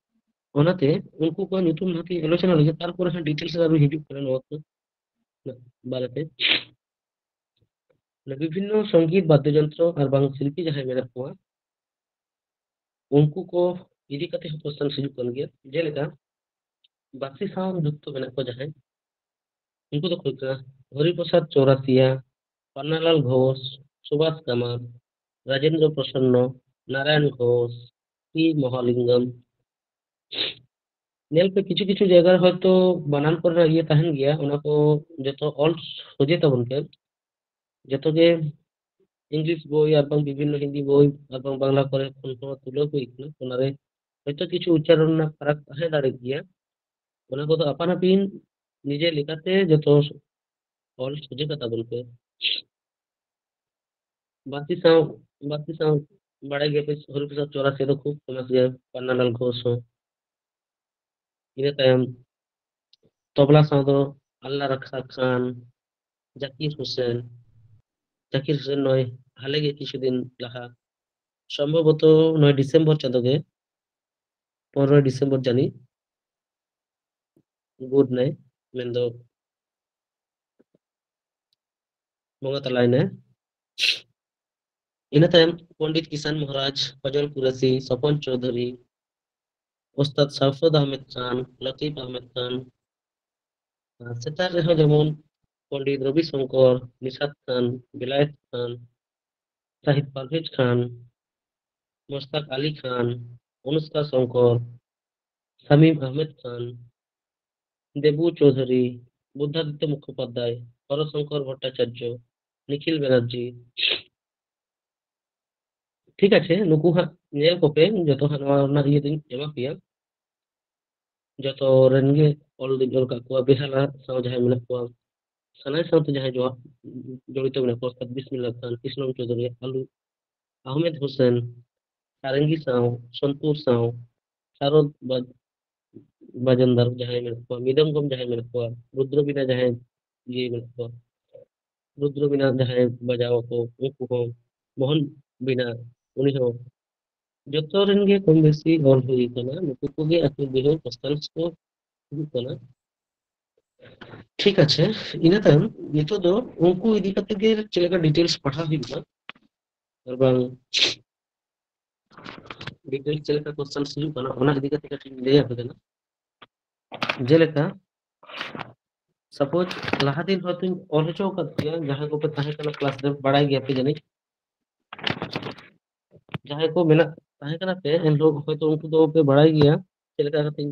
ᱚᱱᱟᱛᱮ ᱩᱱᱠᱩ ᱠᱚ ᱧᱩᱛᱩᱢ ᱞᱟᱦᱟᱛᱮ ᱟᱞᱳᱪᱚᱱᱟ ᱞᱮᱜᱮ, ᱛᱟᱨᱯᱚᱨᱮ ᱦᱟᱸᱜ ᱰᱤᱴᱮᱞᱥ ᱨᱮ ᱟᱨᱦᱚᱸ ᱦᱤᱡᱩᱜ ᱠᱟᱱᱟ ᱱᱚᱣᱟ ᱠᱚ ᱵᱟᱨᱮᱛᱮ᱾ ᱵᱤᱵᱷᱤᱱᱱᱚ ᱥᱚᱝᱜᱤᱛ ᱵᱟᱫᱽᱫᱷᱚ ᱡᱚᱱᱛᱨᱚ ᱟᱨ ᱵᱟᱝ ᱥᱤᱞᱯᱤ ᱡᱟᱦᱟᱸᱭ ᱢᱮᱱᱟᱜ ᱠᱚᱣᱟ, ᱩᱱᱠᱩ ᱠᱚ ᱤᱫᱤ ᱠᱟᱛᱮ ᱦᱚᱸ ᱠᱚᱥᱪᱮᱱ ᱦᱤᱡᱩᱜ ᱠᱟᱱ ᱜᱮᱭᱟ᱾ ᱡᱮᱞᱮᱠᱟ ᱵᱟᱥᱤ ᱥᱟᱶ ᱡᱩᱠᱛᱚ ᱢᱮᱱᱟᱜ ᱠᱚᱣᱟ ᱡᱟᱦᱟᱸᱭ, ᱩᱱᱠᱩ ᱫᱚᱠᱚ ᱦᱩᱭᱩᱜ ᱠᱟᱱᱟ ᱦᱚᱨᱤᱯᱨᱚᱥᱟᱫᱽ ᱪᱳᱣᱨᱟᱥᱤᱭᱟ, ᱯᱟᱱᱱᱟᱞᱟᱞ ᱜᱷᱳᱥ, ᱥᱩᱵᱷᱟᱥ ᱠᱟᱢᱟᱨ, ᱨᱟᱡᱮᱱᱫᱨᱚ ᱯᱨᱚᱥᱚᱱᱱᱚ, ᱱᱟᱨᱟᱭᱚᱱ ᱜᱷᱳᱥ, ᱯᱤ ᱢᱚᱦᱟᱞᱤᱝᱜᱚᱢ᱾ ᱧᱮᱞ ᱯᱮ, ᱠᱤᱪᱷᱩ ᱠᱤᱪᱷᱩ ᱡᱟᱭᱜᱟ ᱨᱮ ᱦᱚᱭᱛᱳ ᱵᱟᱱᱟᱱ ᱠᱚᱨᱮᱱᱟᱜ ᱤᱭᱟᱹ ᱛᱟᱦᱮᱱ ᱜᱮᱭᱟ, ᱚᱱᱟ ᱠᱚ ᱡᱚᱛᱚ ᱚᱞ ᱥᱚᱡᱷᱮ ᱛᱟᱵᱚᱱ ᱯᱮ᱾ ᱡᱚᱛᱚ ᱜᱮ ᱤᱝᱞᱤᱥ ᱵᱳᱭ ᱟᱨ ᱵᱟᱝ ᱵᱤᱵᱷᱤᱱᱱᱚ ᱦᱤᱱᱫᱤ ᱵᱳᱭ ᱟᱨ ᱵᱟᱝ ᱵᱟᱝᱞᱟ ᱠᱚᱨᱮ ᱠᱷᱚᱱ ᱦᱚᱸ ᱛᱩᱞᱟᱹᱣ ᱦᱩᱭ ᱠᱟᱱᱟ᱾ ᱚᱱᱟᱨᱮ ᱦᱚᱭᱛᱳ ᱠᱤᱪᱷᱩ ᱩᱪᱪᱟᱨᱚᱱ ᱨᱮᱱᱟᱜ ᱯᱷᱟᱨᱟᱠ ᱛᱟᱦᱮᱸ ᱫᱟᱲᱮ ᱜᱮᱭᱟ᱾ ᱚᱱᱟ ᱠᱚᱫᱚ ᱟᱯᱟᱱ ᱟᱹᱯᱤᱱ ᱱᱤᱡᱮ ᱞᱮᱠᱟᱛᱮ ᱡᱚᱛᱚ ᱚᱞ ᱥᱚᱡᱷᱮ ᱠᱟᱛᱟ ᱵᱚᱱ ᱯᱮ᱾ ᱵᱟᱹᱲᱛᱤ ᱥᱟᱶ, ᱵᱟᱹᱲᱛᱤ ᱥᱟᱶ ᱵᱟᱲᱟᱭ ᱜᱮᱭᱟ ᱯᱮ, ᱦᱚᱨᱤᱯᱨᱚᱥᱟᱫᱽ ᱪᱚᱣᱨᱟᱥᱤᱭᱟ ᱫᱚ ᱠᱷᱩᱵ ᱯᱷᱮᱢᱟᱥ ᱜᱮᱭᱟ, ᱯᱟᱱᱱᱟᱞᱟᱞ ᱜᱷᱳᱥ ᱦᱚᱸ᱾ ᱤᱱᱟᱹ ᱛᱟᱭᱚᱢ ᱛᱚᱵᱞᱟ ᱥᱟᱶ ᱫᱚ ᱟᱞᱞᱟ ᱨᱟᱠᱷᱟ ᱠᱷᱟᱱ, ᱡᱟᱠᱤᱨ ᱦᱩᱥᱮᱱ᱾ ᱡᱟᱠᱤᱨ ᱦᱩᱥᱮᱱ ᱱᱚᱜᱼᱚᱭ ᱦᱟᱞᱮ ᱜᱮ ᱠᱤᱪᱷᱩ ᱫᱤᱱ ᱞᱟᱦᱟ, ᱥᱚᱢᱵᱷᱚᱵᱚᱛᱚ ᱱᱚᱜᱼᱚᱭ ᱰᱤᱥᱮᱢᱵᱚᱨ ᱪᱟᱸᱫᱳ ᱜᱮ, ᱯᱚᱱᱨᱚᱭ ᱰᱤᱥᱮᱢᱵᱚᱨ ᱡᱟᱹᱱᱤᱡ ᱜᱩᱨ ᱱᱟᱭ, ᱢᱮᱱᱫᱚ ᱵᱚᱸᱜᱟ ᱛᱟᱞᱟᱭᱮᱱᱟᱭ᱾ ᱤᱱᱟᱹ ᱛᱟᱭᱚᱢ ᱯᱚᱱᱰᱤᱛ ᱠᱤᱥᱟᱱ ᱢᱚᱦᱟᱨᱟᱡᱽ, ᱯᱷᱚᱡᱚᱞ ᱠᱩᱨᱮᱥᱤ, ᱥᱚᱯᱚᱱ ᱪᱳᱣᱫᱷᱩᱨᱤ, ᱳᱥᱛᱟᱫ ᱥᱟᱣᱯᱷᱚᱫ ᱟᱦᱢᱮᱫ ᱠᱷᱟᱱ, ᱞᱟᱛᱤᱯ ᱟᱦᱢᱮᱫ ᱠᱷᱟᱱ, ᱟᱨ ᱥᱮᱛᱟᱜ ᱨᱮᱦᱚᱸ ᱡᱮᱢᱚᱱ ᱯᱚᱱᱰᱤᱛ ᱨᱚᱵᱤ ᱥᱚᱝᱠᱚᱨ, ᱱᱤᱥᱟᱛ ᱠᱷᱟᱱ, ᱵᱮᱞᱟᱭᱮᱛ ᱠᱷᱟᱱ, ᱥᱟᱦᱤᱫ ᱯᱟᱨᱵᱷᱮᱡᱽ ᱠᱷᱟᱱ, ᱢᱚᱥᱛᱟᱠ ᱟᱞᱤ ᱠᱷᱟᱱ, ᱚᱱᱩᱥᱠᱟ ᱥᱚᱝᱠᱚᱨ, ᱥᱟᱢᱤᱢ ᱟᱦᱢᱮᱫ ᱠᱷᱟᱱ, ᱫᱮᱵᱩ ᱪᱳᱣᱫᱷᱩᱨᱤ, ᱵᱩᱫᱽᱫᱷᱟᱫᱤᱛᱛᱚ ᱢᱩᱠᱷᱳᱯᱟᱫᱽᱫᱷᱟᱭ, ᱦᱚᱨᱚ ᱥᱚᱝᱠᱚᱨ ᱵᱷᱚᱴᱴᱟᱪᱟᱨᱡᱚ, ᱱᱤᱠᱷᱤᱞ ᱵᱮᱱᱟᱨᱡᱤ᱾ ᱴᱷᱤᱠ ᱟᱪᱷᱮ, ᱱᱩᱠᱩ ᱦᱟᱸᱜ ᱧᱮᱞ ᱠᱚᱯᱮ, ᱡᱚᱛᱚ ᱦᱟᱸᱜ ᱱᱚᱣᱟ ᱨᱮᱱᱟᱜ ᱤᱭᱟᱹ ᱫᱚᱧ ᱮᱢᱟ ᱯᱮᱭᱟ᱾ ᱡᱚᱛᱚ ᱨᱮᱱ ᱜᱮ ᱚᱞ ᱫᱚᱧ ᱚᱞ ᱠᱟᱜ ᱠᱚᱣᱟ, ᱵᱮᱦᱟᱞᱟ ᱥᱟᱶ ᱡᱟᱦᱟᱸᱭ ᱢᱮᱱᱟᱜ ᱠᱚᱣᱟ, ᱥᱟᱱᱟᱭ ᱥᱟᱶᱛᱮ ᱡᱟᱦᱟᱸᱭ ᱡᱚ-, ᱡᱚᱲᱤᱛᱚ ᱢᱮᱱᱟᱜ ᱠᱚᱣᱟ, ᱚᱨᱛᱷᱟᱛ ᱵᱤᱥᱢᱤᱞᱞᱟ ᱠᱷᱟᱱ, ᱠᱨᱤᱥᱱᱚᱢ ᱪᱳᱣᱫᱷᱩᱨᱤ, ᱟᱞᱩ, ᱟᱦᱢᱮᱫ ᱦᱳᱥᱮᱱ, ᱥᱟᱨᱮᱝᱜᱤ ᱥᱟᱶ, ᱥᱚᱱᱛᱩᱨ ᱥᱟᱶ, ᱥᱟᱨᱚᱫ ᱵᱟ-, ᱵᱟᱡᱚᱱᱫᱟᱨ ᱡᱟᱦᱟᱸᱭ ᱢᱮᱱᱟᱜ ᱠᱚᱣᱟ, ᱢᱤᱫᱚᱝᱜᱚᱢ ᱡᱟᱦᱟᱸᱭ ᱢᱮᱱᱟᱜ ᱠᱚᱣᱟ, ᱨᱩᱫᱨᱚ ᱵᱤᱱᱟ ᱡᱟᱦᱟᱸᱭ ᱤᱭᱟᱹ ᱢᱮᱱᱟᱜ ᱠᱚᱣᱟ, ᱨᱩᱫᱨᱚ ᱵᱤᱱᱟ ᱡᱟᱦᱟᱸᱭ ᱵᱟᱡᱟᱣ ᱟᱠᱚ, ᱩᱱᱠᱩ ᱦᱚᱸ, ᱢᱳᱦᱚᱱ ᱵᱤᱱᱟ, ᱩᱱᱤ ᱦᱚᱸ, ᱡᱚᱛᱚ ᱨᱮᱱ ᱜᱮ ᱠᱚᱢ ᱵᱮᱥᱤ ᱚᱞ ᱦᱩᱭ ᱠᱟᱱᱟ᱾ ᱱᱩᱠᱩ ᱠᱚᱜᱮ ᱟᱹᱠᱤᱞ ᱵᱤᱦᱟᱹ ᱠᱚᱥᱛᱟᱱᱥ ᱠᱚ ᱦᱩᱭᱩᱜ ᱠᱟᱱᱟ᱾ ᱴᱷᱤᱠ ᱟᱪᱷᱮ, ᱤᱱᱟᱹ ᱛᱟᱭᱚᱢ ᱱᱤᱛᱚᱜ ᱫᱚ ᱩᱱᱠᱩ ᱤᱫᱤ ᱠᱟᱛᱮ ᱜᱮ ᱪᱮᱫ ᱞᱮᱠᱟ ᱰᱤᱴᱮᱞᱥ ᱯᱟᱲᱦᱟᱣ ᱦᱩᱭᱩᱜᱼᱟ, ᱟᱨ ᱵᱟᱝ ᱰᱤᱴᱮᱞᱥ ᱪᱮᱫ ᱞᱮᱠᱟ ᱠᱚᱥᱪᱟᱱᱥ ᱦᱤᱡᱩᱜ ᱠᱟᱱᱟ, ᱚᱱᱟ ᱤᱫᱤ ᱠᱟᱛᱮ ᱠᱟᱹᱴᱤᱡ ᱤᱧ ᱞᱟᱹᱭ ᱟᱯᱮ ᱠᱟᱱᱟ᱾ ᱡᱮᱞᱮᱠᱟ, ᱥᱟᱯᱳᱡ, ᱞᱟᱦᱟ ᱫᱤᱱ ᱦᱚᱭᱛᱳᱧ ᱚᱞ ᱦᱚᱪᱚ ᱟᱠᱟᱫ ᱯᱮᱭᱟ, ᱡᱟᱦᱟᱸᱭ ᱠᱚᱯᱮ ᱛᱟᱦᱮᱸ ᱠᱟᱱᱟ ᱠᱞᱟᱥ ᱨᱮ, ᱵᱟᱲᱟᱭ ᱜᱮᱭᱟ ᱯᱮ ᱡᱟᱹᱱᱤᱡ᱾ ᱡᱟᱦᱟᱸᱭ ᱠᱚ ᱢᱮᱱᱟᱜ, ᱛᱟᱦᱮᱸ ᱠᱟᱱᱟ ᱯᱮ, ᱮᱱᱦᱤᱞᱳᱜ ᱦᱚᱭᱛᱳ ᱩᱱᱠᱩ ᱫᱚ ᱯᱮ ᱵᱟᱲᱟᱭ ᱜᱮᱭᱟ ᱪᱮᱫ ᱞᱮᱠᱟ ᱠᱟᱛᱮᱧ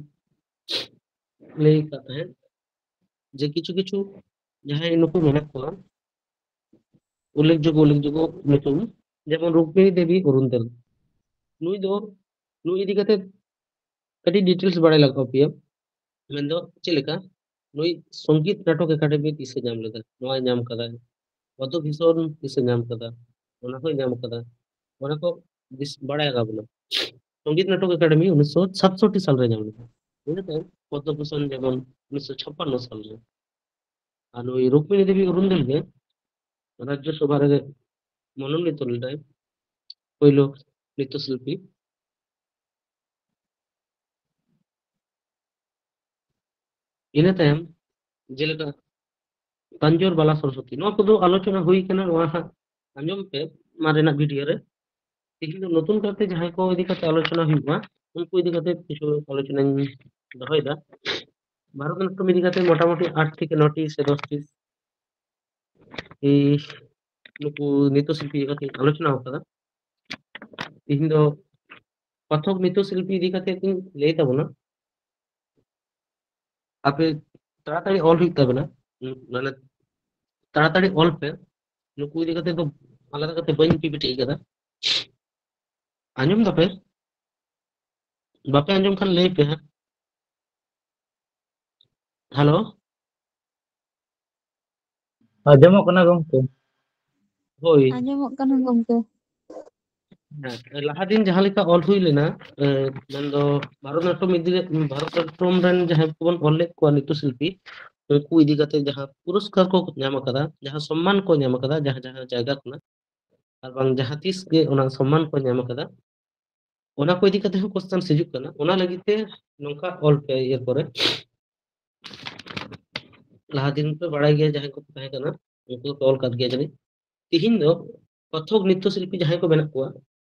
ᱞᱟᱹᱭ ᱟᱠᱟᱫ ᱛᱟᱦᱮᱸᱫ, ᱡᱮ ᱠᱤᱪᱷᱩ ᱠᱤᱪᱷᱩ ᱡᱟᱦᱟᱸᱭ ᱱᱩᱠᱩ ᱢᱮᱱᱟᱜ ᱠᱚᱣᱟ, ᱩᱞᱞᱮᱠᱷᱡᱳᱜᱽᱜᱚ, ᱩᱞᱞᱮᱠᱷᱡᱳᱜᱽᱜᱚ ᱧᱩᱛᱩᱢ, ᱡᱮᱢᱚᱱ ᱨᱩᱠᱢᱤᱱᱤ ᱫᱮᱵᱤ ᱚᱨᱩᱱᱫᱮᱞ, ᱱᱩᱭ ᱫᱚ, ᱱᱩᱭ ᱤᱫᱤ ᱠᱟᱛᱮ ᱠᱟᱹᱴᱤᱡ ᱰᱤᱴᱮᱞᱥ ᱵᱟᱲᱟᱭ ᱞᱟᱜᱟᱣ ᱯᱮᱭᱟ᱾ ᱢᱮᱱᱫᱚ ᱪᱮᱫ ᱞᱮᱠᱟ, ᱱᱩᱭ ᱥᱚᱝᱜᱤᱛ ᱱᱟᱴᱚᱠ ᱮᱠᱟᱰᱮᱢᱤ ᱛᱤᱥᱮ ᱧᱟᱢ ᱞᱮᱫᱟ, ᱱᱚᱣᱟᱭ ᱧᱟᱢ ᱠᱟᱫᱟ, ᱯᱚᱫᱽᱫᱚ ᱵᱷᱩᱥᱚᱱ ᱛᱤᱥᱮ ᱧᱟᱢ ᱠᱟᱫᱟ, ᱚᱱᱟ ᱦᱚᱸᱭ ᱧᱟᱢ ᱠᱟᱫᱟ, ᱚᱱᱟ ᱠᱚ ᱵᱮᱥ ᱵᱟᱲᱟᱭ ᱞᱟᱜᱟᱣ ᱵᱚᱱᱟ᱾ ᱥᱚᱝᱜᱤᱛ ᱱᱟᱴᱚᱠ ᱮᱠᱟᱰᱮᱢᱤ ᱩᱱᱤᱥᱥᱚ ᱥᱟᱛᱥᱚᱴᱴᱤ ᱥᱟᱞᱨᱮ ᱧᱟᱢ ᱞᱮᱫᱟ᱾ ᱤᱱᱟᱹ ᱛᱟᱭᱚᱢ ᱯᱚᱫᱽᱫᱚ ᱵᱷᱩᱥᱚᱱ ᱡᱮᱢᱚᱱ ᱩᱱᱤᱥᱥᱚ ᱪᱷᱟᱯᱯᱟᱱᱱᱚ ᱥᱟᱞᱨᱮ᱾ ᱟᱨ ᱱᱩᱭ ᱨᱩᱠᱢᱤᱱᱤ ᱫᱮᱵᱤ ᱚᱨᱩᱱᱫᱮᱞ ᱜᱮ ᱨᱟᱡᱽᱡᱚ ᱥᱚᱵᱷᱟ ᱨᱮ ᱢᱚᱱᱳᱱᱤᱛᱚ ᱞᱮᱱᱟᱭ, ᱯᱳᱭᱞᱳ ᱱᱨᱤᱛᱛᱚ ᱥᱤᱞᱯᱤ᱾ ᱤᱱᱟᱹ ᱛᱟᱭᱚᱢ ᱡᱮᱞᱮᱠᱟ ᱛᱟᱧᱡᱳᱨ ᱵᱟᱞᱟ ᱥᱚᱨᱚᱥᱚᱛᱤ, ᱱᱚᱣᱟ ᱠᱚᱫᱚ ᱟᱞᱳᱪᱚᱱᱟ ᱦᱩᱭ ᱠᱟᱱᱟ, ᱱᱚᱣᱟ ᱦᱟᱸᱜ ᱟᱸᱡᱚᱢ ᱯᱮ ᱢᱟᱨᱮᱱᱟᱜ ᱵᱷᱤᱰᱤᱭᱳ ᱨᱮ᱾ ᱛᱮᱦᱮᱧ ᱫᱚ ᱱᱚᱛᱩᱱ ᱠᱟᱨᱛᱮ ᱡᱟᱦᱟᱸᱭ ᱠᱚ ᱤᱫᱤ ᱠᱟᱛᱮ ᱟᱞᱳᱪᱚᱱᱟ ᱦᱩᱭᱩᱜᱼᱟ, ᱩᱱᱠᱩ ᱤᱫᱤ ᱠᱟᱛᱮ ᱠᱤᱪᱷᱩ ᱟᱞᱳᱪᱚᱱᱟᱧ ᱫᱚᱦᱚᱭᱮᱫᱟ᱾ ᱵᱷᱟᱨᱚᱛ ᱱᱟᱴᱴᱚᱢ ᱤᱫᱤ ᱠᱟᱛᱮ ᱢᱚᱴᱟᱢᱩᱴᱤ ᱟᱴ ᱛᱷᱮᱠᱮ ᱱᱚᱴᱤ ᱥᱮ ᱫᱚᱥᱴᱤ ᱮᱭ ᱱᱩᱠᱩ ᱱᱨᱤᱛᱛᱚ ᱥᱤᱞᱯᱤ ᱤᱫᱤ ᱠᱟᱛᱮ ᱟᱞᱳᱪᱚᱱᱟ ᱟᱠᱟᱫᱟ᱾ ᱛᱮᱦᱮᱧ ᱫᱚ ᱠᱚᱛᱷᱚᱠ ᱱᱨᱤᱛᱛᱚ ᱥᱤᱞᱯᱤ ᱤᱫᱤ ᱠᱟᱛᱮ ᱤᱧ ᱞᱟᱹᱭ ᱛᱟᱵᱚᱱᱟ᱾ ᱟᱯᱮ ᱛᱟᱲᱟᱛᱟᱲᱤ ᱚᱞ ᱦᱩᱭᱩᱜ ᱛᱟᱵᱮᱱᱟ, ᱢᱟᱱᱮ ᱛᱟᱲᱟᱛᱟᱲᱤ ᱚᱞ ᱯᱮ᱾ ᱱᱩᱠᱩ ᱤᱫᱤ ᱠᱟᱛᱮ ᱫᱚ ᱟᱞᱟᱫᱟ ᱠᱟᱛᱮ ᱵᱟᱹᱧ ᱯᱤᱯᱤᱴᱤ ᱠᱟᱫᱟ᱾ ᱟᱸᱡᱚᱢ ᱫᱟᱯᱮ? ᱵᱟᱯᱮ ᱟᱸᱡᱚᱢ ᱠᱷᱟᱱ ᱞᱟᱹᱭ ᱯᱮ ᱦᱟᱸᱜ᱾ ᱦᱮᱞᱳ? ᱟᱸᱡᱚᱢᱚᱜ ᱠᱟᱱᱟ ᱜᱚᱢᱠᱮ᱾ ᱦᱳᱭ᱾ ᱟᱸᱡᱚᱢᱚᱜ ᱠᱟᱱᱟ ᱜᱚᱢᱠᱮ᱾ ᱦᱮᱸ, ᱞᱟᱦᱟ ᱫᱤᱱ ᱡᱟᱦᱟᱸ ᱞᱮᱠᱟ ᱚᱞ ᱦᱩᱭ ᱞᱮᱱᱟ, ᱮ, ᱢᱮᱱᱫᱚ ᱵᱷᱟᱨᱚᱛ ᱱᱟᱴᱴᱚᱢ ᱤᱫᱤ, ᱵᱷᱟᱨᱚᱛ ᱱᱟᱴᱴᱚᱢ ᱨᱮᱱ ᱡᱟᱦᱟᱸᱭ ᱠᱚᱵᱚᱱ ᱚᱞ ᱞᱮᱫ ᱠᱚᱣᱟ ᱱᱨᱤᱛᱛᱚ ᱥᱤᱞᱯᱤ, ᱩᱱᱠᱩ ᱤᱫᱤ ᱠᱟᱛᱮ ᱡᱟᱦᱟᱸ ᱯᱩᱨᱚᱥᱠᱟᱨ ᱠᱚ ᱧᱟᱢ ᱟᱠᱟᱫᱟ, ᱡᱟᱦᱟᱸ ᱥᱚᱢᱢᱟᱱ ᱠᱚ ᱧᱟᱢ ᱟᱠᱟᱫᱟ, ᱡᱟᱦᱟᱸ ᱡᱟᱦᱟᱸ ᱡᱟᱭᱜᱟ ᱠᱷᱚᱱᱟᱜ, ᱟᱨ ᱵᱟᱝ ᱡᱟᱦᱟᱸ ᱛᱤᱥ ᱜᱮ ᱚᱱᱟ ᱥᱚᱢᱢᱟᱱ ᱠᱚ ᱧᱟᱢ ᱟᱠᱟᱫᱟ, ᱚᱱᱟ ᱠᱚ ᱤᱫᱤ ᱠᱟᱛᱮ ᱦᱚᱸ ᱠᱚᱥᱪᱮᱱ ᱦᱤᱡᱩᱜ ᱠᱟᱱᱟ᱾ ᱚᱱᱟ ᱞᱟᱹᱜᱤᱫ ᱛᱮ ᱱᱚᱝᱠᱟ ᱚᱞ ᱯᱮ ᱤᱭᱟᱹ ᱠᱚᱨᱮ᱾ ᱞᱟᱦᱟ ᱫᱤᱱ ᱯᱮ ᱵᱟᱲᱟᱭ ᱜᱮᱭᱟ, ᱡᱟᱦᱟᱸᱭ ᱠᱚ ᱛᱟᱦᱮᱸ ᱠᱟᱱᱟ, ᱩᱱᱠᱩ ᱫᱚᱠᱚ ᱚᱞ ᱠᱟᱫ ᱜᱮᱭᱟ ᱡᱟᱹᱱᱤᱡ᱾ ᱛᱤᱦᱤᱧ ᱫᱚ ᱠᱚᱛᱷᱚᱠ ᱱᱨᱤᱛᱛᱚ ᱥᱤᱞᱯᱤ ᱡᱟᱦᱟᱸᱭ ᱠᱚ ᱢᱮᱱᱟᱜ ᱠᱚᱣᱟ,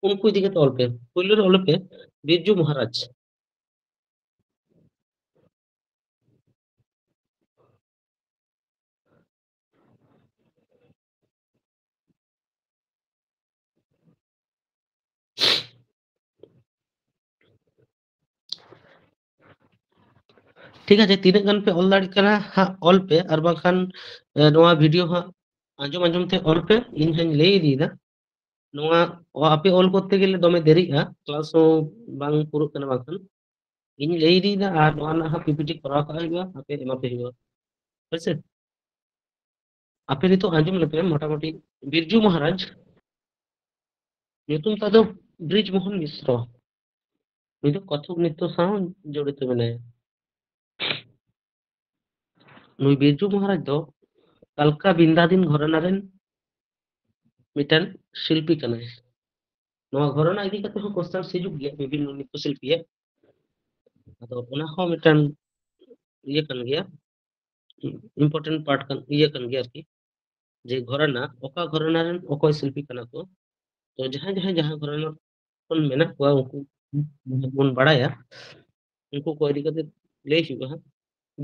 ᱩᱱᱠᱩ ᱤᱫᱤ ᱠᱟᱛᱮ ᱚᱞ ᱯᱮ᱾ ᱯᱳᱭᱞᱳ ᱨᱮ ᱚᱞ ᱯᱮ ᱵᱤᱨᱡᱩ ᱢᱚᱦᱟᱨᱟᱡᱽ᱾ ᱴᱷᱤᱠ ᱟᱪᱷᱮ, ᱛᱤᱱᱟᱹᱜ ᱜᱟᱱ ᱯᱮ ᱚᱞ ᱫᱟᱲᱮᱭᱟᱜ ᱠᱟᱱᱟ ᱦᱟᱸᱜ ᱚᱞ ᱯᱮ, ᱟᱨ ᱵᱟᱝᱠᱷᱟᱱ ᱱᱚᱣᱟ ᱵᱷᱤᱰᱤᱭᱳ ᱦᱟᱸᱜ ᱟᱸᱡᱚᱢ ᱟᱸᱡᱚᱢ ᱛᱮ ᱚᱞ ᱯᱮ᱾ ᱤᱧ ᱦᱟᱸᱜ ᱤᱧ ᱞᱟᱹᱭ ᱤᱫᱤᱭᱮᱫᱟ, ᱱᱚᱣᱟ ᱟᱯᱮ ᱚᱞ ᱠᱚᱨᱛᱮ ᱜᱮᱞᱮ ᱫᱚᱢᱮ ᱫᱮᱨᱤᱜᱼᱟ, ᱠᱞᱟᱥ ᱦᱚᱸ ᱵᱟᱝ ᱯᱩᱨᱟᱹᱜ ᱠᱟᱱᱟ ᱵᱟᱝᱠᱷᱟᱱ᱾ ᱤᱧ ᱞᱟᱹᱭ ᱤᱫᱤᱭᱮᱫᱟ, ᱟᱨ ᱱᱚᱣᱟ ᱨᱮᱱᱟᱜ ᱦᱟᱸᱜ ᱯᱤᱯᱤᱴᱤ ᱠᱚᱨᱟᱣ ᱠᱟᱜ ᱦᱩᱭᱩᱜᱼᱟ, ᱟᱯᱮ ᱮᱢᱟ ᱯᱮ ᱦᱩᱭᱩᱜᱼᱟ᱾ ᱦᱳᱭ ᱥᱮ? ᱟᱯᱮ ᱱᱤᱛᱚᱜ ᱟᱸᱡᱚᱢ ᱞᱮᱯᱮ, ᱢᱚᱴᱟᱢᱩᱴᱤ ᱵᱤᱨᱡᱩ ᱢᱚᱦᱟᱨᱟᱡᱽ, ᱧᱩᱛᱩᱢ ᱛᱟᱭ ᱫᱚ ᱵᱨᱤᱡᱽ ᱢᱳᱦᱚᱱ ᱢᱤᱥᱨᱚ᱾ ᱱᱩᱭ ᱫᱚ ᱠᱚᱛᱷᱚᱠ ᱱᱨᱤᱛᱛᱚ ᱥᱟᱶ ᱡᱚᱲᱤᱛᱚ ᱢᱮᱱᱟᱭᱟ᱾ ᱱᱩᱭ ᱵᱤᱨᱡᱩ ᱢᱚᱦᱟᱨᱟᱡᱽ ᱫᱚ ᱠᱟᱞᱠᱟ ᱵᱤᱱᱫᱟᱫᱤᱱ ᱜᱷᱚᱨᱟᱱᱟ ᱨᱮᱱ ᱢᱤᱫᱴᱮᱱ ᱥᱤᱞᱯᱤ ᱠᱟᱱᱟᱭ᱾ ᱱᱚᱣᱟ ᱜᱷᱚᱨᱟᱱᱟ ᱤᱫᱤ ᱠᱟᱛᱮ ᱦᱚᱸ ᱠᱚᱥᱪᱮᱱ ᱦᱤᱡᱩᱜ ᱜᱮᱭᱟ ᱵᱤᱵᱷᱤᱱᱱᱚ ᱱᱨᱤᱛᱛᱚ ᱥᱤᱞᱯᱤᱭᱟᱜ᱾ ᱟᱫᱚ ᱚᱱᱟ ᱦᱚᱸ ᱢᱤᱫᱴᱟᱝ ᱤᱭᱟᱹ ᱠᱟᱱ ᱜᱮᱭᱟ, ᱤᱢᱯᱚᱨᱴᱮᱱᱴ ᱯᱟᱨᱴ ᱠᱟᱱ, ᱤᱭᱟᱹ ᱠᱟᱱ ᱜᱮᱭᱟ ᱟᱨᱠᱤ, ᱡᱮ ᱜᱷᱚᱨᱟᱱᱟ, ᱚᱠᱟ ᱜᱷᱚᱨᱟᱱᱟ ᱨᱮᱱ ᱚᱠᱚᱭ ᱥᱤᱞᱯᱤ ᱠᱟᱱᱟ ᱠᱚ᱾ ᱛᱚ ᱡᱟᱦᱟᱸᱭ ᱡᱟᱦᱟᱸᱭ ᱡᱟᱦᱟᱸ ᱜᱷᱚᱨᱟᱱᱟ ᱠᱷᱚᱱ ᱢᱮᱱᱟᱜ ᱠᱚᱣᱟ, ᱩᱱᱠᱩ ᱵᱚᱱ ᱵᱟᱲᱟᱭᱟ, ᱩᱱᱠᱩ ᱠᱚ ᱤᱫᱤ ᱠᱟᱛᱮ ᱞᱟᱹᱭ ᱦᱩᱭᱩᱜᱼᱟ ᱦᱟᱸᱜ᱾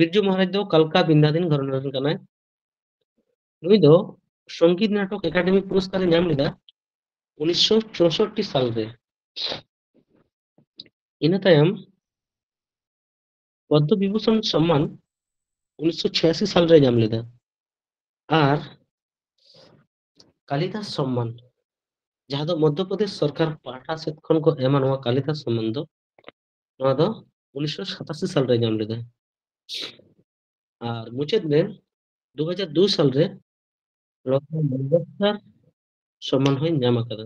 ᱵᱤᱨᱡᱩ ᱢᱚᱦᱟᱨᱟᱡᱽ ᱫᱚ ᱠᱟᱞᱠᱟ ᱵᱤᱱᱫᱟᱫᱤᱱ ᱜᱷᱚᱨᱟᱱᱟ ᱨᱮᱱ ᱠᱟᱱᱟᱭ᱾ ᱱᱩᱭ ᱫᱚ ᱥᱚᱝᱜᱤᱛ ᱱᱟᱴᱚᱠ ᱮᱠᱟᱰᱮᱢᱤ ᱯᱩᱨᱚᱥᱠᱟᱨ ᱮ ᱧᱟᱢ ᱞᱮᱫᱟ ᱩᱱᱤᱥᱥᱚ ᱪᱳᱥᱳᱴᱴᱤ ᱥᱟᱞ ᱨᱮ᱾ ᱤᱱᱟᱹ ᱛᱟᱭᱚᱢ ᱯᱚᱫᱽᱢᱚ ᱵᱤᱵᱷᱩᱥᱚᱱ ᱥᱚᱢᱢᱟᱱ ᱩᱱᱤᱥᱥᱚ ᱪᱷᱤᱭᱟᱥᱤ ᱥᱟᱞ ᱨᱮ ᱧᱟᱢ ᱞᱮᱫᱟ᱾ ᱟᱨ ᱠᱟᱞᱤᱫᱟᱥ ᱥᱚᱢᱢᱟᱱ, ᱡᱟᱦᱟᱸ ᱫᱚ ᱢᱚᱫᱽᱫᱷᱚ ᱯᱨᱚᱫᱮᱥ ᱥᱚᱨᱠᱟᱨ ᱯᱟᱦᱴᱟ ᱥᱮᱫ ᱠᱷᱚᱱ ᱠᱚ ᱮᱢᱟ ᱱᱚᱣᱟ ᱠᱟᱞᱤᱫᱟᱥ ᱥᱚᱢᱢᱟᱱ ᱫᱚ, ᱱᱚᱣᱟ ᱫᱚ ᱩᱱᱤᱥᱥᱚ ᱥᱟᱛᱟᱥᱤ ᱥᱟᱞ ᱨᱮ ᱧᱟᱢ ᱞᱮᱫᱟ᱾ ᱟᱨ ᱢᱩᱪᱟᱹᱫ ᱨᱮ ᱫᱩ ᱦᱟᱡᱟᱨ ᱫᱩ ᱥᱟᱞ ᱨᱮ ᱞᱚᱛᱟ ᱢᱚᱝᱜᱮᱥᱠᱚᱨ ᱥᱚᱢᱢᱟᱱ ᱦᱚᱸᱭ ᱧᱟᱢ ᱟᱠᱟᱫᱟ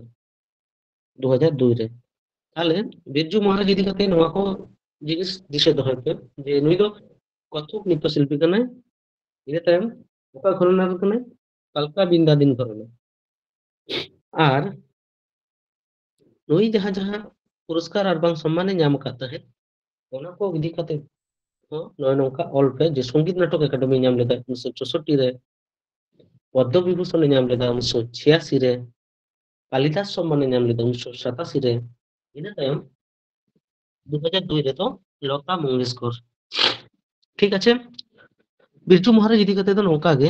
ᱫᱩ ᱦᱟᱡᱟᱨ ᱫᱩ ᱨᱮ᱾ ᱛᱟᱦᱞᱮ ᱵᱤᱨᱡᱩ ᱢᱚᱦᱟᱨᱟᱡᱽ ᱤᱫᱤ ᱠᱟᱛᱮ ᱱᱚᱣᱟ ᱠᱚ ᱡᱤᱱᱤᱥ ᱫᱤᱥᱟᱹ ᱫᱚᱦᱚᱭ ᱯᱮ, ᱡᱮ ᱱᱩᱭ ᱫᱚ ᱠᱚᱛᱷᱚᱠ ᱱᱨᱤᱛᱛᱚ ᱥᱤᱞᱯᱤ ᱠᱟᱱᱟᱭ᱾ ᱤᱱᱟᱹ ᱛᱟᱭᱚᱢ ᱚᱠᱟ ᱜᱷᱚᱨᱟᱱᱟ ᱨᱮ ᱠᱟᱱᱟᱭ? ᱠᱟᱞᱠᱟ ᱵᱤᱱᱫᱟᱫᱤᱱ ᱜᱷᱚᱨᱟᱱᱟ᱾ ᱟᱨ ᱱᱩᱭ ᱡᱟᱦᱟᱸ ᱡᱟᱦᱟᱸ ᱯᱩᱨᱚᱥᱠᱟᱨ ᱟᱨ ᱵᱟᱝ ᱥᱚᱢᱢᱟᱱᱮ ᱧᱟᱢ ᱟᱠᱟᱫ ᱛᱟᱦᱮᱸᱫ, ᱚᱱᱟ ᱠᱚ ᱤᱫᱤ ᱠᱟᱛᱮ ᱦᱚᱸ ᱱᱚᱜᱼᱚᱭ ᱱᱚᱝᱠᱟ ᱚᱞ ᱯᱮ ᱡᱮ ᱥᱚᱝᱜᱤᱛ ᱱᱟᱴᱚᱠ ᱮᱠᱟᱰᱮᱢᱤ ᱧᱟᱢ ᱞᱮᱫᱟ ᱩᱱᱤᱥᱥᱚ ᱪᱳᱥᱳᱴᱴᱤ ᱨᱮ, ᱯᱚᱫᱽᱢᱚ ᱵᱤᱵᱷᱩᱥᱚᱱᱮ ᱧᱟᱢ ᱞᱮᱫᱟ ᱩᱱᱤᱥᱥᱚ ᱪᱷᱤᱭᱟᱥᱤ ᱨᱮ, ᱠᱟᱞᱤᱫᱟᱥ ᱥᱚᱢᱢᱟᱱᱮ ᱧᱟᱢ ᱞᱮᱫᱟ ᱩᱱᱤᱥᱥᱚ ᱥᱟᱛᱟᱥᱤ ᱨᱮ, ᱤᱱᱟᱹ ᱛᱟᱭᱚᱢ ᱫᱩ ᱦᱟᱡᱟᱨ ᱫᱩᱭ ᱨᱮᱫᱚ ᱞᱚᱛᱟ ᱢᱚᱝᱜᱮᱥᱠᱚᱨ᱾ ᱴᱷᱤᱠ ᱟᱪᱷᱮ, ᱵᱤᱨᱡᱩ ᱢᱚᱦᱟᱨᱟᱡᱽ ᱤᱫᱤ ᱠᱟᱛᱮ ᱫᱚ ᱱᱚᱝᱠᱟ ᱜᱮ᱾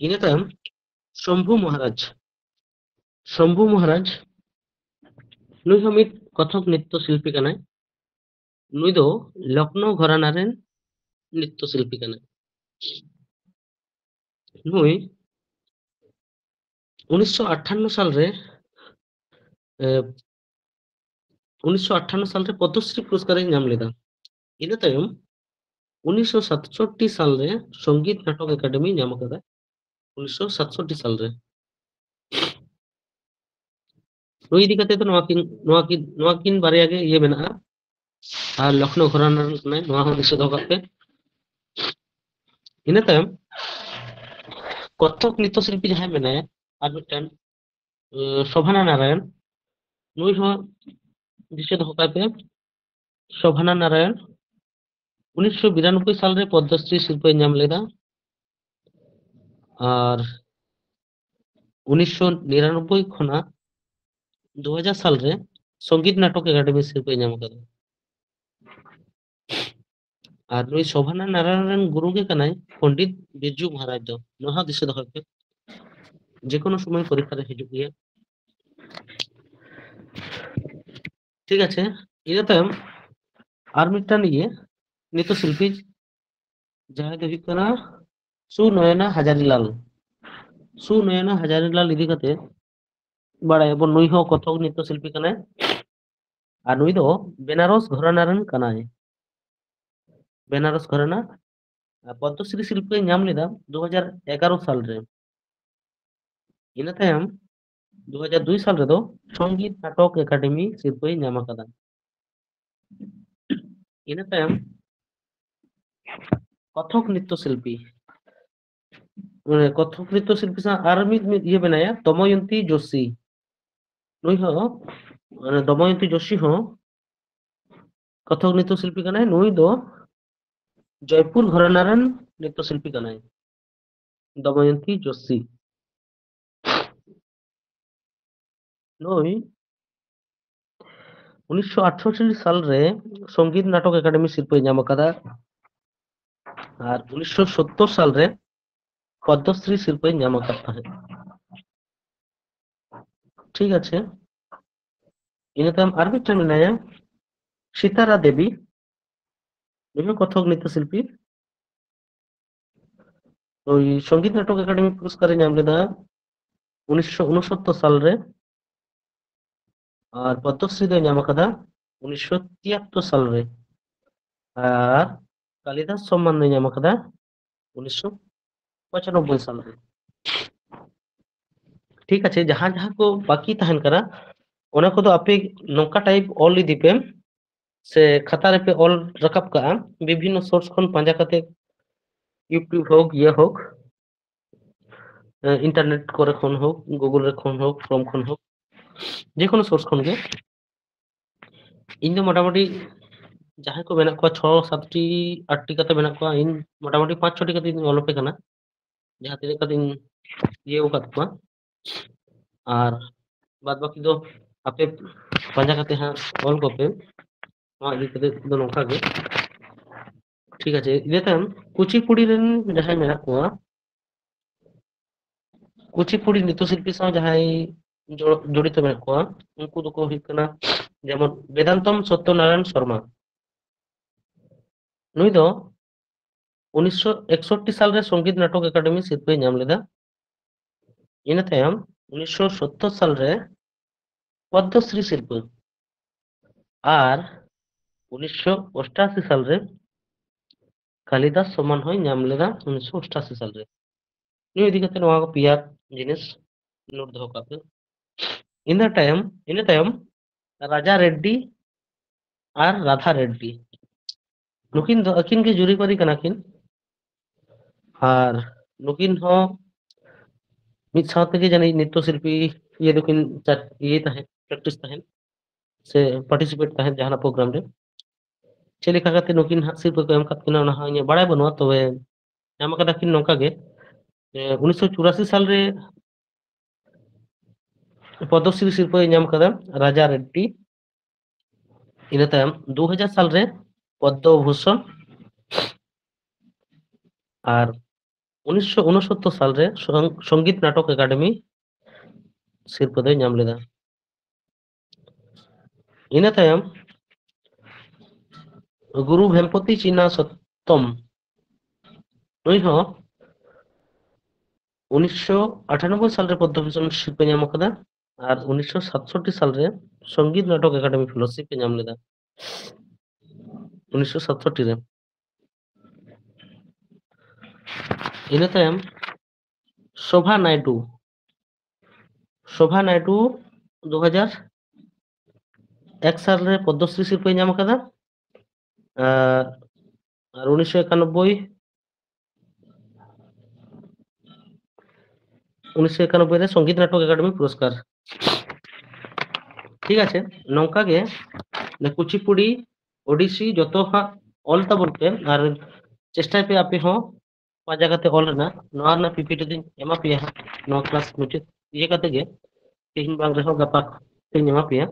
ᱤᱱᱟᱹ ᱛᱟᱭᱚᱢ ᱥᱚᱢᱵᱷᱩ ᱢᱚᱦᱟᱨᱟᱡᱽ, ᱥᱚᱢᱵᱷᱩ ᱢᱚᱦᱟᱨᱟᱡᱽ ᱱᱩᱭ ᱦᱚᱸ ᱢᱤᱫ ᱠᱚᱛᱷᱚᱠ ᱱᱨᱤᱛᱛᱚ ᱥᱤᱞᱯᱤ ᱠᱟᱱᱟᱭ᱾ ᱱᱩᱭ ᱫᱚ ᱞᱚᱠᱷᱱᱚ ᱜᱷᱚᱨᱟᱱᱟ ᱨᱮᱱ ᱱᱨᱤᱛᱛᱚ ᱥᱤᱞᱯᱤ ᱠᱟᱱᱟᱭ᱾ ᱱᱩᱭ ᱩᱱᱤᱥᱥᱚ ᱟᱴᱷᱟᱱᱱᱚ ᱥᱟᱞᱨᱮ, ᱮ, ᱩᱱᱤᱥᱥᱚ ᱟᱴᱷᱟᱱᱱᱚ ᱥᱟᱞᱨᱮ ᱯᱚᱫᱽᱢᱚᱥᱨᱤ ᱯᱩᱨᱚᱥᱠᱟᱨ ᱮ ᱧᱟᱢ ᱞᱮᱫᱟ᱾ ᱤᱱᱟᱹ ᱛᱟᱭᱚᱢ ᱩᱱᱤᱥᱥᱚ ᱥᱟᱛᱥᱚᱴᱴᱤ ᱥᱟᱞᱨᱮ ᱥᱚᱝᱜᱤᱛ ᱱᱟᱴᱚᱠ ᱮᱠᱟᱰᱮᱢᱤ ᱧᱟᱢ ᱟᱠᱟᱫᱟ᱾ ᱩᱱᱤᱥᱥᱚ ᱥᱟᱛᱥᱚᱴᱴᱤ ᱥᱟᱞᱨᱮ᱾ ᱱᱩᱭ ᱤᱫᱤ ᱠᱟᱛᱮ ᱫᱚ ᱱᱚᱣᱟ ᱠᱤᱱ, ᱱᱚᱣᱟ ᱠᱤᱱ, ᱱᱚᱣᱟ ᱠᱤᱱ ᱵᱟᱨᱭᱟ ᱜᱮ ᱤᱭᱟᱹ ᱢᱮᱱᱟᱜᱼᱟ᱾ ᱟᱨ ᱞᱚᱠᱷᱱᱚ ᱜᱷᱚᱨᱟᱱᱟ ᱨᱮᱱ ᱠᱟᱱᱟᱭ, ᱱᱚᱣᱟ ᱦᱚᱸ ᱫᱤᱥᱟᱹ ᱫᱚᱦᱚ ᱠᱟᱜ ᱯᱮ᱾ ᱤᱱᱟᱹ ᱛᱟᱭᱚᱢ ᱠᱚᱛᱷᱚᱠ ᱱᱨᱤᱛᱛᱚ ᱥᱤᱞᱯᱤ ᱡᱟᱦᱟᱸᱭ ᱢᱮᱱᱟᱭᱟ, ᱟᱨ ᱢᱤᱫᱴᱮᱱ, ᱮ, ᱥᱳᱵᱷᱟᱱᱟ ᱱᱟᱨᱟᱭᱚᱱ, ᱱᱩᱭ ᱦᱚᱸ ᱫᱤᱥᱟᱹ ᱫᱚᱦᱚ ᱠᱟᱭ ᱯᱮ᱾ ᱥᱳᱵᱷᱟᱱᱟ ᱱᱟᱨᱟᱭᱚᱱ ᱩᱱᱤᱥᱥᱚ ᱵᱤᱨᱟᱱᱚᱵᱵᱳᱭ ᱥᱟᱞᱨᱮ ᱯᱚᱫᱽᱢᱚᱥᱨᱤ ᱥᱤᱨᱯᱟᱹᱭ ᱧᱟᱢ ᱞᱮᱫᱟ᱾ ᱟᱨ ᱩᱱᱤᱥᱥᱚ ᱱᱤᱨᱟᱱᱚᱵᱵᱳᱭ ᱠᱷᱚᱱᱟᱜ ᱫᱩ ᱦᱟᱡᱟᱨ ᱥᱟᱞᱨᱮ ᱥᱚᱝᱜᱤᱛ ᱱᱟᱴᱚᱠ ᱮᱠᱟᱰᱮᱢᱤ ᱥᱤᱨᱯᱟᱹᱭ ᱧᱟᱢ ᱟᱠᱟᱫᱟ᱾ ᱟᱨ ᱱᱩᱭ ᱥᱳᱵᱷᱟᱱᱟ ᱱᱟᱨᱟᱭᱚᱱ ᱨᱮᱱ ᱜᱩᱨᱩ ᱜᱮ ᱠᱟᱱᱟᱭ ᱯᱚᱱᱰᱤᱛ ᱵᱤᱨᱡᱩ ᱢᱚᱦᱟᱨᱟᱡᱽ ᱫᱚ᱾ ᱱᱚᱣᱟ ᱦᱚᱸ ᱫᱤᱥᱟᱹ ᱫᱚᱦᱚᱭ ᱯᱮ, ᱡᱮ ᱠᱳᱱᱳ ᱥᱚᱢᱚᱭ ᱯᱚᱨᱤᱠᱠᱷᱟ ᱨᱮ ᱦᱤᱡᱩᱜ ᱜᱮᱭᱟ᱾ ᱴᱷᱤᱠ ᱟᱪᱷᱮ, ᱤᱱᱟᱹ ᱛᱟᱭᱚᱢ ᱟᱨ ᱢᱤᱫᱴᱟᱝ ᱤᱭᱟᱹ ᱱᱨᱤᱛᱛᱚ ᱥᱤᱞᱯᱤ, ᱡᱟᱦᱟᱸᱭ ᱫᱚ ᱦᱩᱭᱩᱜ ᱠᱟᱱᱟ ᱥᱩᱱᱚᱭᱚᱱᱟ ᱦᱟᱡᱟᱨᱤᱞᱟᱞ᱾ ᱥᱩᱱᱚᱭᱚᱱᱟ ᱦᱟᱡᱟᱨᱤᱞᱟᱞ ᱤᱫᱤ ᱠᱟᱛᱮ ᱵᱟᱲᱟᱭᱟᱵᱚᱱ, ᱱᱩᱭ ᱦᱚᱸ ᱠᱚᱛᱷᱚᱠ ᱱᱨᱤᱛᱛᱚ ᱥᱤᱞᱯᱤ ᱠᱟᱱᱟᱭ᱾ ᱟᱨ ᱱᱩᱭ ᱫᱚ ᱵᱮᱱᱟᱨᱚᱥ ᱜᱷᱚᱨᱟᱱᱟ ᱨᱮᱱ ᱠᱟᱱᱟᱭ᱾ ᱵᱮᱱᱟᱨᱚᱥ ᱜᱷᱚᱨᱟᱱᱟ᱾ ᱟᱨ ᱯᱚᱫᱽᱢᱚᱥᱨᱤ ᱥᱤᱨᱯᱟᱹᱭ ᱧᱟᱢ ᱞᱮᱫᱟ ᱫᱩ ᱦᱟᱡᱟᱨ ᱮᱜᱟᱨᱚ ᱥᱟᱞ ᱨᱮ᱾ ᱤᱱᱟᱹ ᱛᱟᱭᱚᱢ ᱫᱩ ᱦᱟᱡᱟᱨ ᱫᱩᱭ ᱥᱟᱞ ᱨᱮᱫᱚ ᱥᱚᱝᱜᱤᱛ ᱱᱟᱴᱚᱠ ᱮᱠᱟᱰᱮᱢᱤ ᱥᱤᱨᱯᱟᱹᱭ ᱧᱟᱢ ᱟᱠᱟᱫᱟ᱾ ᱤᱱᱟᱹ ᱛᱟᱭᱚᱢ ᱠᱚᱛᱷᱚᱠ ᱱᱨᱤᱛᱛᱚ ᱥᱤᱞᱯᱤ, ᱢᱟᱱᱮ ᱠᱚᱛᱷᱚᱠ ᱱᱨᱤᱛᱛᱚ ᱥᱤᱞᱯᱤ ᱥᱟᱶ ᱟᱨ ᱢᱤᱫ, ᱢᱤᱫ ᱤᱭᱟᱹ ᱢᱮᱱᱟᱭᱟ, ᱫᱚᱢᱚᱭᱚᱱᱛᱤ ᱡᱳᱥᱤ᱾ ᱱᱩᱭ ᱦᱚᱸ, ᱢᱟᱱᱮ ᱫᱚᱢᱚᱭᱚᱱᱛᱤ ᱡᱳᱥᱤ ᱦᱚᱸ ᱠᱚᱛᱷᱚᱠ ᱱᱨᱤᱛᱛᱚ ᱥᱤᱞᱯᱤ ᱠᱟᱱᱟᱭ᱾ ᱱᱩᱭ ᱫᱚ ᱡᱚᱭᱯᱩᱨ ᱜᱷᱚᱨᱟᱱᱟ ᱨᱮᱱ ᱱᱨᱤᱛᱛᱚ ᱥᱤᱞᱯᱤ ᱠᱟᱱᱟᱭ, ᱫᱚᱢᱚᱭᱚᱱᱛᱤ ᱡᱳᱥᱤ᱾ ᱱᱩᱭ ᱩᱱᱤᱥᱥᱚ ᱟᱴᱷᱨᱚᱥᱚᱴᱴᱤ ᱥᱟᱞ ᱨᱮ ᱥᱚᱝᱜᱤᱛ ᱱᱟᱴᱚᱠ ᱮᱠᱟᱰᱮᱢᱤ ᱥᱤᱨᱯᱟᱹᱭ ᱧᱟᱢ ᱟᱠᱟᱫᱟ ᱟᱨ ᱩᱱᱤᱥᱥᱚ ᱥᱳᱛᱛᱳᱨ ᱥᱟᱞ ᱨᱮ ᱯᱚᱫᱽᱢᱚᱥᱨᱤ ᱥᱤᱨᱯᱟᱹᱭ ᱧᱟᱢ ᱟᱠᱟᱫ ᱛᱟᱦᱮᱸᱫ᱾ ᱴᱷᱤᱠ ᱟᱪᱷᱮ, ᱤᱱᱟᱹ ᱛᱟᱭᱚᱢ ᱟᱨ ᱢᱤᱫᱴᱮᱱ ᱢᱮᱱᱟᱭᱟ ᱥᱤᱛᱟᱨᱟ ᱫᱮᱵᱤ, ᱱᱩᱭ ᱦᱚᱸ ᱠᱚᱛᱷᱚᱠ ᱱᱨᱤᱛᱛᱚ ᱥᱤᱞᱯᱤ᱾ ᱳᱭ ᱥᱚᱝᱜᱤᱛ ᱱᱟᱴᱚᱠ ᱮᱠᱟᱰᱮᱢᱤ ᱯᱩᱨᱚᱥᱠᱟᱨ ᱮ ᱧᱟᱢ ᱞᱮᱫᱟ ᱩᱱᱤᱥᱥᱚ ᱩᱱᱚᱥᱚᱛᱛᱚᱨ ᱥᱟᱞ ᱨᱮ, ᱟᱨ ᱯᱚᱫᱽᱢᱚᱥᱨᱤ ᱫᱚᱭ ᱧᱟᱢ ᱟᱠᱟᱫᱟ ᱩᱱᱤᱥᱥᱚ ᱛᱤᱭᱟᱛᱛᱚᱨ ᱥᱟᱞ ᱨᱮ, ᱟᱨ ᱠᱟᱞᱤᱫᱟᱥ ᱥᱚᱢᱢᱟᱱ ᱫᱚᱭ ᱧᱟᱢ ᱟᱠᱟᱫᱟ ᱩᱱᱤᱥᱥᱚ ᱯᱚᱸᱪᱟᱱᱚᱵᱵᱳᱭ ᱥᱟᱞ ᱨᱮ᱾ ᱴᱷᱤᱠ ᱟᱪᱷᱮ, ᱡᱟᱦᱟᱸ ᱡᱟᱦᱟᱸ ᱠᱚ ᱵᱟᱹᱠᱤ ᱛᱟᱦᱮᱱ ᱠᱟᱱᱟ, ᱚᱱᱟ ᱠᱚᱫᱚ ᱟᱯᱮ ᱱᱚᱝᱠᱟ ᱴᱟᱭᱤᱯ ᱚᱞ ᱤᱫᱤ ᱯᱮ, ᱥᱮ ᱠᱷᱟᱛᱟ ᱨᱮᱯᱮ ᱚᱞ ᱨᱟᱠᱟᱵ ᱠᱟᱜᱼᱟ, ᱵᱤᱵᱷᱤᱱᱱᱚ ᱥᱳᱨᱥ ᱠᱷᱚᱱ ᱯᱟᱸᱡᱟ ᱠᱟᱛᱮ, YouTube ᱦᱳᱠ, ᱤᱭᱟᱹ ᱦᱳᱠ, ᱤᱱᱴᱟᱨᱱᱮᱴ ᱠᱚᱨᱮ ᱠᱷᱚᱱ ᱦᱳᱠ, ᱜᱩᱜᱩᱞ ᱨᱮ ᱠᱷᱚᱱ ᱦᱳᱠ, ᱠᱨᱳᱢ ᱠᱷᱚᱱ ᱦᱳᱠ, ᱡᱮ ᱠᱳᱱᱳ ᱥᱳᱨᱥ ᱠᱷᱚᱱ ᱜᱮ᱾ ᱤᱧ ᱫᱚ ᱢᱚᱴᱟᱢᱩᱴᱤ ᱡᱟᱦᱟᱸᱭ ᱠᱚ ᱢᱮᱱᱟᱜ ᱠᱚᱣᱟ, ᱪᱷᱚ ᱥᱟᱛᱴᱤ ᱟᱴᱴᱤ ᱠᱟᱛᱮ ᱢᱮᱱᱟᱜ ᱠᱚᱣᱟ, ᱤᱧ ᱢᱚᱴᱟᱢᱩᱴᱤ ᱯᱟᱸᱪ ᱪᱷᱚᱴᱤ ᱠᱟᱛᱮ ᱤᱧ ᱚᱞ ᱟᱯᱮ ᱠᱟᱱᱟ, ᱡᱟᱦᱟᱸ ᱛᱤᱱᱟᱹᱜ ᱠᱟᱛᱮ ᱤᱧ ᱤᱭᱟᱹ ᱟᱠᱟᱫ ᱠᱚᱣᱟ᱾ ᱟᱨ ᱵᱟᱫ ᱵᱟᱹᱠᱤ ᱫᱚ ᱟᱯᱮ ᱯᱟᱸᱡᱟ ᱠᱟᱛᱮ ᱦᱟᱸᱜ ᱚᱞ ᱠᱚᱯᱮ᱾ ᱱᱚᱣᱟ ᱤᱫᱤ ᱠᱟᱛᱮ ᱫᱚ ᱱᱚᱝᱠᱟ ᱜᱮ᱾ ᱴᱷᱤᱠ ᱟᱪᱷᱮ, ᱤᱱᱟᱹ ᱛᱟᱭᱚᱢ ᱠᱩᱪᱤᱯᱩᱲᱤ ᱨᱮᱱ ᱡᱟᱦᱟᱸᱭ ᱢᱮᱱᱟᱜ ᱠᱚᱣᱟ, ᱠᱩᱪᱤᱯᱩᱲᱤ ᱱᱨᱤᱛᱛᱚ ᱥᱤᱞᱯᱤ ᱥᱟᱶ ᱡᱟᱦᱟᱸᱭ ᱡᱚ-, ᱡᱚᱲᱤᱛᱚ ᱢᱮᱱᱟᱜ ᱠᱚᱣᱟ, ᱩᱱᱠᱩ ᱫᱚᱠᱚ ᱦᱩᱭᱩᱜ ᱠᱟᱱᱟ ᱡᱮᱢᱚᱱ ᱵᱮᱫᱟᱱᱛᱚᱢ ᱥᱚᱛᱛᱚᱱᱟᱨᱟᱭᱚᱬ ᱥᱚᱨᱢᱟ᱾ ᱱᱩᱭ ᱫᱚ ᱩᱱᱤᱥᱥᱚ ᱮᱠᱥᱚᱴᱴᱤ ᱥᱟᱞᱨᱮ ᱥᱚᱝᱜᱤᱛ ᱱᱟᱴᱚᱠ ᱮᱠᱟᱰᱮᱢᱤ ᱥᱤᱨᱯᱟᱹᱭ ᱧᱟᱢ ᱞᱮᱫᱟ᱾ ᱤᱱᱟᱹ ᱛᱟᱭᱚᱢ ᱩᱱᱤᱥᱥᱚ ᱥᱚᱛᱛᱚᱨ ᱥᱟᱞᱨᱮ ᱯᱚᱫᱽᱢᱚᱥᱨᱤ ᱥᱤᱨᱯᱟᱹ, ᱟᱨ ᱩᱱᱤᱥᱥᱚ ᱚᱥᱴᱟᱥᱤ ᱥᱟᱞᱨᱮ ᱠᱟᱞᱤᱫᱟᱥ ᱥᱚᱢᱢᱟᱱ ᱦᱚᱸᱭ ᱧᱟᱢ ᱞᱮᱫᱟ ᱩᱱᱤᱥᱥᱚ ᱚᱥᱴᱟᱥᱤ ᱥᱟᱞᱨᱮ᱾ ᱱᱤᱭᱟᱹ ᱤᱫᱤ ᱠᱟᱛᱮ ᱱᱚᱣᱟ ᱠᱚ ᱯᱮᱭᱟ ᱡᱤᱱᱤᱥ ᱱᱳᱴ ᱫᱚᱦᱚ ᱠᱟᱜ ᱯᱮ᱾ ᱤᱱᱟᱹ ᱛᱟᱭᱚᱢ, ᱤᱱᱟᱹ ᱛᱟᱭᱚᱢ ᱨᱟᱡᱟ ᱨᱮᱰᱰᱤ ᱟᱨ ᱨᱟᱫᱷᱟ ᱨᱮᱰᱰᱤ, ᱱᱩᱠᱤᱱ ᱫᱚ ᱟᱹᱠᱤᱱ ᱜᱮ ᱡᱩᱨᱤᱯᱟᱹᱨᱤ ᱠᱟᱱᱟ ᱠᱤᱱ᱾ ᱟᱨ ᱱᱩᱠᱤᱱ ᱦᱚᱸ ᱢᱤᱫ ᱥᱟᱶ ᱛᱮᱜᱮ ᱡᱟᱹᱱᱤᱡ ᱱᱨᱤᱛᱛᱚ ᱥᱤᱞᱯᱤ ᱤᱭᱟᱹ ᱫᱚᱠᱤᱱ ᱪᱟ-, ᱤᱭᱟᱹ ᱛᱟᱦᱮᱸᱫ, ᱯᱨᱮᱠᱴᱤᱥ ᱛᱟᱦᱮᱸᱫ, ᱥᱮ ᱯᱟᱨᱴᱤᱥᱤᱯᱮᱴ ᱛᱟᱦᱮᱸᱫ ᱡᱟᱦᱟᱱᱟᱜ ᱯᱨᱳᱜᱨᱟᱢ ᱨᱮ᱾ ᱪᱮᱫ ᱞᱮᱠᱟ ᱠᱟᱛᱮ ᱱᱩᱠᱤᱱ ᱦᱟᱸᱜ ᱥᱤᱨᱯᱟᱹ ᱠᱚ ᱮᱢ ᱠᱟᱫ ᱠᱤᱱᱟ, ᱚᱱᱟ ᱦᱚᱸ ᱤᱧᱟᱹᱜ ᱵᱟᱲᱟᱭ ᱵᱟᱹᱱᱩᱜᱼᱟ, ᱛᱚᱵᱮ ᱧᱟᱢ ᱠᱟᱫᱟ ᱠᱤᱱ ᱱᱚᱝᱠᱟ ᱜᱮ᱾ ᱮ, ᱩᱱᱤᱥᱥᱚ ᱪᱩᱨᱟᱥᱤ ᱥᱟᱞᱨᱮ ᱯᱚᱫᱽᱢᱚᱥᱨᱤ ᱥᱤᱨᱯᱟᱹᱭ ᱧᱟᱢ ᱠᱟᱫᱟ ᱨᱟᱡᱟ ᱨᱮᱰᱰᱤ᱾ ᱤᱱᱟᱹ ᱛᱟᱭᱚᱢ ᱫᱩ ᱦᱟᱡᱟᱨ ᱥᱟᱞᱨᱮ ᱯᱚᱫᱽᱢᱚ ᱵᱷᱩᱥᱚᱱ, ᱟᱨ ᱩᱱᱤᱥᱥᱚ ᱩᱱᱚᱥᱚᱛᱛᱚᱨ ᱥᱟᱞᱨᱮ ᱥᱚᱝ-, ᱥᱚᱝᱜᱤᱛ ᱱᱟᱴᱚᱠ ᱮᱠᱟᱰᱮᱢᱤ ᱥᱤᱨᱯᱟᱹ ᱫᱚᱭ ᱧᱟᱢ ᱞᱮᱫᱟ᱾ ᱤᱱᱟᱹ ᱛᱟᱭᱚᱢ ᱜᱩᱨᱩ ᱵᱷᱮᱢᱯᱚᱛᱤ ᱪᱤᱱᱟ ᱥᱚᱛᱛᱚᱢ, ᱱᱩᱭ ᱦᱚᱸ ᱩᱱᱤᱥᱥᱚ ᱟᱴᱷᱟᱱᱚᱵᱵᱳᱭ ᱥᱟᱞᱨᱮ ᱯᱚᱫᱽᱢᱚᱵᱷᱩᱥᱚᱱ ᱥᱤᱨᱯᱟᱹ ᱧᱟᱢ ᱟᱠᱟᱫᱟ ᱟᱨ ᱩᱱᱤᱥᱥᱚ ᱥᱟᱛᱥᱚᱴᱴᱤ ᱥᱟᱞᱨᱮ ᱥᱚᱝᱜᱤᱛ ᱱᱟᱴᱚᱠ ᱮᱠᱟᱰᱮᱢᱤ ᱯᱷᱮᱞᱳᱥᱤᱯ ᱮ ᱧᱟᱢ ᱞᱮᱫᱟ᱾ ᱩᱱᱤᱥᱥᱚ ᱥᱟᱛᱥᱚᱴᱴᱤ ᱨᱮ᱾ ᱤᱱᱟᱹ ᱛᱟᱭᱚᱢ ᱥᱳᱵᱷᱟ ᱱᱟᱭᱰᱩ, ᱥᱳᱵᱷᱟ ᱱᱟᱭᱰᱩ ᱫᱩ ᱦᱟᱡᱟᱨ ᱮᱠ ᱥᱟᱞᱨᱮ ᱯᱚᱫᱽᱢᱚᱥᱨᱤ ᱥᱤᱨᱯᱟᱹᱭ ᱧᱟᱢ ᱟᱠᱟᱫᱟ᱾ ᱟᱨ, ᱟᱨ ᱩᱱᱤᱥᱥᱚ ᱮᱠᱟᱱᱚᱵᱵᱳᱭ, ᱩᱱᱤᱥᱥᱚ ᱮᱠᱟᱱᱚᱵᱵᱳᱭ ᱨᱮ ᱥᱚᱝᱜᱤᱛ ᱱᱟᱴᱚᱠ ᱮᱠᱟᱰᱮᱢᱤ ᱯᱩᱨᱚᱥᱠᱟᱨ᱾ ᱴᱷᱤᱠ ᱟᱪᱷᱮ, ᱱᱚᱝᱠᱟ ᱜᱮ ᱠᱩᱪᱤᱯᱩᱲᱤ, ᱳᱰᱤᱥᱤ ᱡᱚᱛᱚ ᱦᱟᱸᱜ ᱚᱞ ᱛᱟᱵᱚᱱ ᱯᱮ ᱟᱨ ᱪᱮᱥᱴᱟᱭ ᱯᱮ ᱟᱯᱮ ᱦᱚᱸ ᱯᱟᱸᱡᱟ ᱠᱟᱛᱮ ᱚᱞ ᱨᱮᱱᱟᱜ᱾ ᱱᱚᱣᱟ ᱨᱮᱱᱟᱜ ᱯᱤᱯᱤᱴᱤ ᱫᱚᱧ ᱮᱢᱟ ᱯᱮᱭᱟ ᱦᱟᱸᱜ, ᱱᱚᱣᱟ ᱠᱞᱟᱥ ᱢᱩᱪᱟᱹᱫ ᱤᱭᱟᱹ ᱠᱟᱛᱮ ᱜᱮ, ᱛᱮᱦᱮᱧ ᱵᱟᱝ ᱨᱮᱦᱚᱸ ᱜᱟᱯᱟ ᱛᱮᱧ ᱮᱢᱟ ᱯᱮᱭᱟ᱾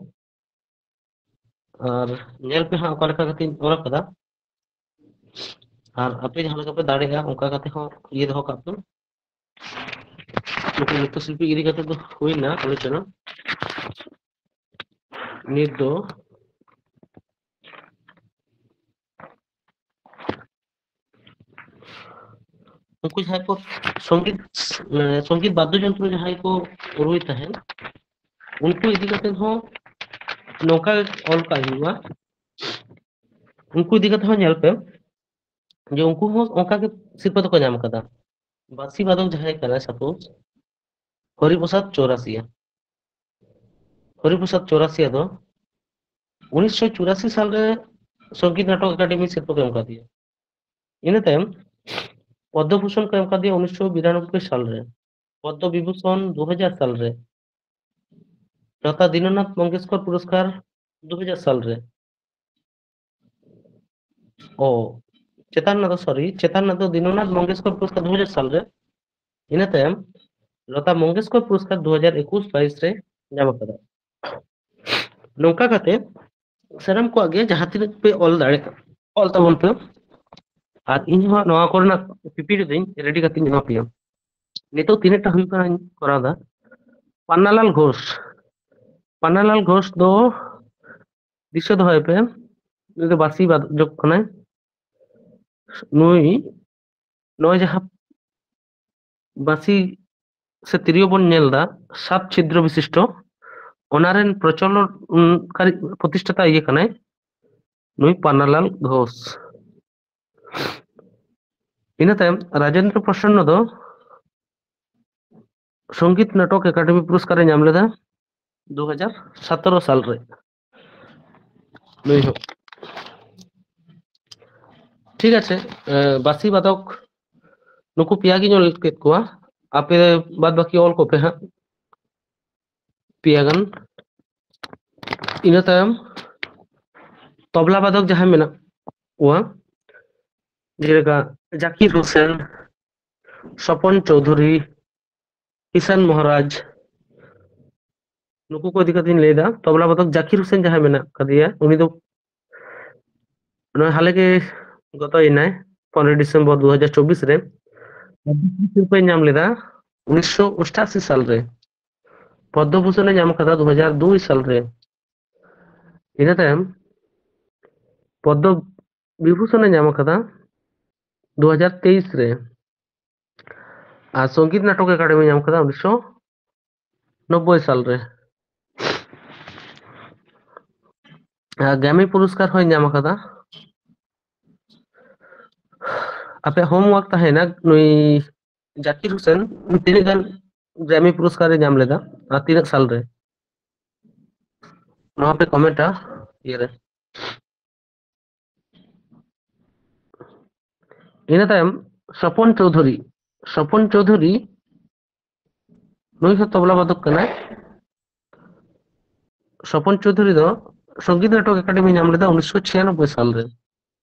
ᱟᱨ ᱧᱮᱞ ᱯᱮ ᱦᱟᱸᱜ ᱚᱠᱟ ᱞᱮᱠᱟ ᱠᱟᱛᱮᱧ ᱚᱞ ᱟᱠᱟᱫᱟ, ᱟᱨ ᱟᱯᱮ ᱡᱟᱦᱟᱸ ᱞᱮᱠᱟ ᱯᱮ ᱫᱟᱲᱮᱭᱟᱜᱼᱟ ᱚᱱᱠᱟ ᱠᱟᱛᱮ ᱦᱚᱸ ᱤᱭᱟᱹ ᱫᱚᱦᱚ ᱠᱟᱜ ᱯᱮ᱾ ᱱᱩᱠᱩ ᱱᱨᱤᱛᱛᱚ ᱥᱤᱞᱯᱤ ᱤᱫᱤ ᱠᱟᱛᱮ ᱫᱚ ᱦᱩᱭᱱᱟ ᱟᱞᱳᱪᱚᱱᱟ᱾ ᱱᱤᱛ ᱫᱚ ᱩᱱᱠᱩ ᱡᱟᱦᱟᱸᱭ ᱠᱚ ᱥᱚᱝᱜᱤᱛ, ᱢᱟᱱᱮ ᱥᱚᱝᱜᱤᱛ ᱵᱟᱫᱽᱫᱚ ᱡᱚᱱᱛᱨᱚ ᱡᱟᱦᱟᱸᱭ ᱠᱚ ᱨᱩᱭ ᱛᱟᱦᱮᱸᱱ, ᱩᱱᱠᱩ ᱤᱫᱤ ᱠᱟᱛᱮ ᱦᱚᱸ ᱱᱚᱝᱠᱟ ᱜᱮ ᱚᱞ ᱠᱟᱜ ᱦᱩᱭᱩᱜᱼᱟ᱾ ᱩᱱᱠᱩ ᱤᱫᱤ ᱠᱟᱛᱮ ᱦᱚᱸ ᱧᱮᱞ ᱯᱮ ᱡᱮ ᱩᱱᱠᱩ ᱦᱚᱸ ᱚᱱᱠᱟ ᱜᱮ ᱥᱤᱨᱯᱟᱹ ᱫᱚᱠᱚ ᱧᱟᱢ ᱟᱠᱟᱫᱟ᱾ ᱵᱟᱸᱥᱤ ᱵᱟᱫᱚᱠ ᱡᱟᱦᱟᱸᱭ ᱠᱟᱱᱟᱭ, ᱥᱟᱯᱳᱡ, ᱦᱚᱨᱤᱯᱨᱚᱥᱟᱫᱽ ᱪᱳᱨᱟᱥᱤᱭᱟ᱾ ᱦᱚᱨᱤᱯᱨᱚᱥᱟᱫᱽ ᱪᱳᱨᱟᱥᱤᱭᱟ ᱫᱚ ᱩᱱᱤᱥᱥᱚ ᱪᱩᱨᱟᱥᱤ ᱥᱟᱞᱨᱮ ᱥᱚᱝᱜᱤᱛ ᱱᱟᱴᱚᱠ ᱮᱠᱟᱰᱮᱢᱤ ᱥᱤᱨᱯᱟᱹ ᱠᱚ ᱮᱢ ᱠᱟᱫᱮᱭᱟ᱾ ᱤᱱᱟᱹ ᱛᱟᱭᱚᱢ ᱯᱚᱫᱽᱢᱚ ᱵᱷᱩᱥᱚᱱ ᱠᱚ ᱮᱢ ᱠᱟᱫᱮᱭᱟ ᱩᱱᱤᱥᱥᱚ ᱵᱤᱨᱟᱱᱚᱵᱵᱳᱭ ᱥᱟᱞᱨᱮ, ᱯᱚᱫᱽᱢᱚ ᱵᱤᱵᱷᱩᱥᱚᱱ ᱫᱩ ᱦᱟᱡᱟᱨ ᱥᱟᱞᱨᱮ, ᱞᱚᱛᱟ ᱫᱤᱱᱚᱱᱟᱛᱷ ᱢᱚᱝᱜᱮᱥᱠᱚᱨ ᱯᱩᱨᱚᱥᱠᱟᱨ ᱫᱩ ᱦᱟᱡᱟᱨ ᱥᱟᱞᱨᱮ᱾ ᱚ, ᱪᱮᱛᱟᱱ ᱨᱮᱱᱟᱜ ᱫᱚ, ᱥᱚᱨᱤ, ᱪᱮᱛᱟᱱ ᱨᱮᱱᱟᱜ ᱫᱚ ᱫᱤᱱᱚᱱᱟᱛᱷ ᱢᱚᱝᱜᱮᱥᱠᱚᱨ ᱯᱩᱨᱚᱥᱠᱟᱨ ᱫᱩ ᱦᱟᱡᱟᱨ ᱥᱟᱞᱨᱮ᱾ ᱤᱱᱟᱹ ᱛᱟᱭᱚᱢ ᱞᱚᱛᱟ ᱢᱚᱝᱜᱮᱥᱠᱚᱨ ᱯᱩᱨᱚᱥᱠᱟᱨ ᱫᱩ ᱦᱟᱡᱟᱨ ᱮᱠᱩᱥ ᱵᱟᱭᱤᱥ ᱨᱮ ᱧᱟᱢ ᱟᱠᱟᱫᱟ᱾ ᱱᱚᱝᱠᱟ ᱠᱟᱛᱮ ᱥᱟᱱᱟᱢ ᱠᱚᱣᱟᱜ ᱜᱮ ᱡᱟᱦᱟᱸ ᱛᱤᱱᱟᱹᱜ ᱯᱮ ᱚᱞ ᱫᱟᱲᱮᱭᱟᱜᱼᱟ, ᱚᱞ ᱛᱟᱵᱚᱱ ᱯᱮ᱾ ᱟᱨ ᱤᱧ ᱦᱚᱸ ᱱᱚᱣᱟ ᱠᱚᱨᱮᱱᱟᱜ ᱯᱤᱯᱤᱴᱤ ᱫᱚᱧ ᱨᱮᱰᱤ ᱠᱟᱛᱮᱧ ᱮᱢᱟ ᱯᱮᱭᱟ᱾ ᱱᱤᱛᱚᱜ ᱛᱤᱱᱟᱹᱜ ᱴᱟ ᱦᱩᱭᱩᱜ ᱠᱟᱱᱟ ᱠᱚᱨᱟᱣ ᱫᱟ᱾ ᱯᱟᱱᱱᱟᱞᱟᱞ ᱜᱷᱳᱥ, ᱯᱟᱱᱱᱟᱞᱟᱞ ᱜᱷᱳᱥ ᱫᱚ ᱫᱤᱥᱟᱹ ᱫᱚᱦᱚᱭ ᱯᱮ, ᱱᱩᱭ ᱫᱚ ᱵᱟᱥᱤ ᱵᱟᱫᱚᱠ ᱠᱟᱱᱟᱭ᱾ ᱱᱩᱭ ᱱᱚᱜᱼᱚᱭ ᱡᱟᱦᱟᱸ ᱵᱟᱸᱥᱤ ᱥᱮ ᱛᱤᱨᱭᱳ ᱵᱚᱱ ᱧᱮᱞ ᱮᱫᱟ, ᱥᱟᱛ ᱪᱷᱤᱫᱨᱚ ᱵᱤᱥᱤᱥᱴᱚ, ᱚᱱᱟ ᱨᱮᱱ ᱯᱨᱚᱪᱚᱞᱚᱱ, ᱩᱢ, ᱠᱟᱨᱤ-, ᱯᱨᱚᱛᱤᱥᱴᱷᱟᱛᱟ ᱤᱭᱟᱹ ᱠᱟᱱᱟᱭ ᱱᱩᱭ ᱯᱟᱱᱱᱟᱞᱟᱞ ᱜᱷᱳᱥ᱾ ᱤᱱᱟᱹ ᱛᱟᱭᱚᱢ ᱨᱟᱡᱮᱱᱫᱨᱚ ᱯᱨᱚᱥᱚᱱᱱᱚ ᱫᱚ ᱥᱚᱝᱜᱤᱛ ᱱᱟᱴᱚᱠ ᱮᱠᱟᱰᱮᱢᱤ ᱯᱩᱨᱚᱥᱠᱟᱨ ᱮ ᱧᱟᱢ ᱞᱮᱫᱟ ᱫᱩ ᱦᱟᱡᱟᱨ ᱥᱟᱛᱮᱨᱚ ᱥᱟᱞ ᱨᱮ᱾ ᱱᱩᱭ ᱦᱚᱸ᱾ ᱴᱷᱤᱠ ᱟᱪᱷᱮ, ᱮ, ᱵᱟᱥᱤ ᱵᱟᱫᱚᱠ ᱱᱩᱠᱩ ᱯᱮᱭᱟ ᱜᱤᱧ ᱚᱞ ᱠᱮᱫ ᱠᱚᱣᱟ, ᱟᱯᱮ ᱵᱟᱫ ᱵᱟᱹᱠᱤ ᱚᱞ ᱠᱚᱯᱮ ᱦᱟᱸᱜ ᱯᱮᱭᱟ ᱜᱟᱱ᱾ ᱤᱱᱟᱹ ᱛᱟᱭᱚᱢ ᱛᱚᱵᱞᱟ ᱵᱟᱫᱚᱠ ᱡᱟᱦᱟᱸᱭ ᱢᱮᱱᱟᱜ ᱠᱚᱣᱟ, ᱡᱮᱞᱮᱠᱟ ᱡᱟᱠᱤᱨ ᱦᱳᱥᱮᱱ, ᱥᱚᱯᱚᱱ ᱪᱳᱣᱫᱷᱩᱨᱤ, ᱠᱤᱥᱟᱱ ᱢᱚᱦᱟᱨᱟᱡᱽ, ᱱᱩᱠᱩ ᱠᱚ ᱤᱫᱤ ᱠᱟᱛᱮᱧ ᱞᱟᱹᱭᱫᱟ᱾ ᱛᱚᱵᱞᱟ ᱵᱟᱫᱚᱠ ᱡᱟᱠᱤᱨ ᱦᱳᱥᱮᱱ ᱡᱟᱦᱟᱸᱭ ᱢᱮᱱᱟᱜ ᱠᱟᱫᱮᱭᱟ, ᱩᱱᱤ ᱫᱚ ᱱᱚᱜᱼᱚᱭ ᱦᱟᱞᱮ ᱜᱮ ᱜᱚᱛᱚᱭᱮᱱᱟᱭ, ᱯᱚᱱᱨᱚᱭ ᱰᱤᱥᱮᱢᱵᱚᱨ ᱫᱩ ᱦᱟᱡᱟᱨ ᱪᱚᱵᱵᱤᱥ ᱨᱮ᱾ ᱥᱤᱨᱯᱟᱹᱭ ᱧᱟᱢ ᱞᱮᱫᱟ ᱩᱱᱤᱥᱥᱚ ᱚᱥᱴᱟᱥᱤ ᱥᱟᱞ ᱨᱮ᱾ ᱯᱚᱫᱽᱫᱚ ᱵᱷᱩᱥᱚᱱᱮ ᱧᱟᱢ ᱠᱟᱫᱟ ᱫᱩ ᱦᱟᱡᱟᱨ ᱫᱩᱭ ᱥᱟᱞ ᱨᱮ᱾ ᱤᱱᱟᱹ ᱛᱟᱭᱚᱢ ᱯᱚᱫᱽᱫᱚ ᱵᱤᱵᱷᱩᱥᱚᱱᱮ ᱧᱟᱢ ᱠᱟᱫᱟ ᱫᱩ ᱦᱟᱡᱟᱨ ᱛᱮᱭᱤᱥ ᱨᱮ᱾ ᱟᱨ ᱥᱚᱝᱜᱤᱛ ᱱᱟᱴᱚᱠ ᱮᱠᱟᱰᱮᱢᱤ ᱧᱟᱢ ᱠᱟᱫᱟ ᱩᱱᱤᱥᱥᱚ ᱱᱚᱵᱵᱳᱭ ᱥᱟᱞ ᱨᱮ᱾ ᱟᱨ ᱜᱨᱟᱢᱤ ᱯᱩᱨᱚᱥᱠᱟᱨ ᱦᱚᱸᱭ ᱧᱟᱢ ᱠᱟᱫᱟ᱾ ᱟᱯᱮᱭᱟᱜ ᱦᱳᱢᱣᱟᱨᱠ ᱛᱟᱦᱮᱱᱟ, ᱱᱩᱭ ᱡᱟᱠᱤᱨ ᱦᱳᱥᱮᱱ ᱛᱤᱱᱟᱹᱜ ᱜᱟᱱ ᱜᱨᱟᱢᱤ ᱯᱩᱨᱚᱥᱠᱟᱨ ᱮ ᱧᱟᱢ ᱞᱮᱫᱟ ᱟᱨ ᱛᱤᱱᱟᱹᱜ ᱥᱟᱞ ᱨᱮ, ᱱᱚᱣᱟ ᱯᱮ ᱠᱚᱢᱮᱱᱴᱟ ᱤᱭᱟᱹ ᱨᱮ᱾ ᱤᱱᱟᱹ ᱛᱟᱭᱚᱢ ᱥᱚᱯᱚᱱ ᱪᱳᱣᱫᱷᱩᱨᱤ, ᱥᱚᱯᱚᱱ ᱪᱳᱣᱫᱷᱩᱨᱤ ᱱᱩᱭ ᱦᱚᱸ ᱛᱚᱵᱞᱟ ᱵᱟᱫᱚᱠ ᱠᱟᱱᱟᱭ᱾ ᱥᱚᱯᱚᱱ ᱪᱳᱣᱫᱷᱩᱨᱤ ᱫᱚ ᱥᱚᱝᱜᱤᱛ ᱱᱟᱴᱚᱠ ᱮᱠᱟᱰᱮᱢᱤ ᱧᱟᱢ ᱞᱮᱫᱟ ᱩᱱᱤᱥᱥᱚ ᱪᱷᱤᱭᱟᱱᱚᱵᱵᱳᱭ ᱥᱟᱞ ᱨᱮ,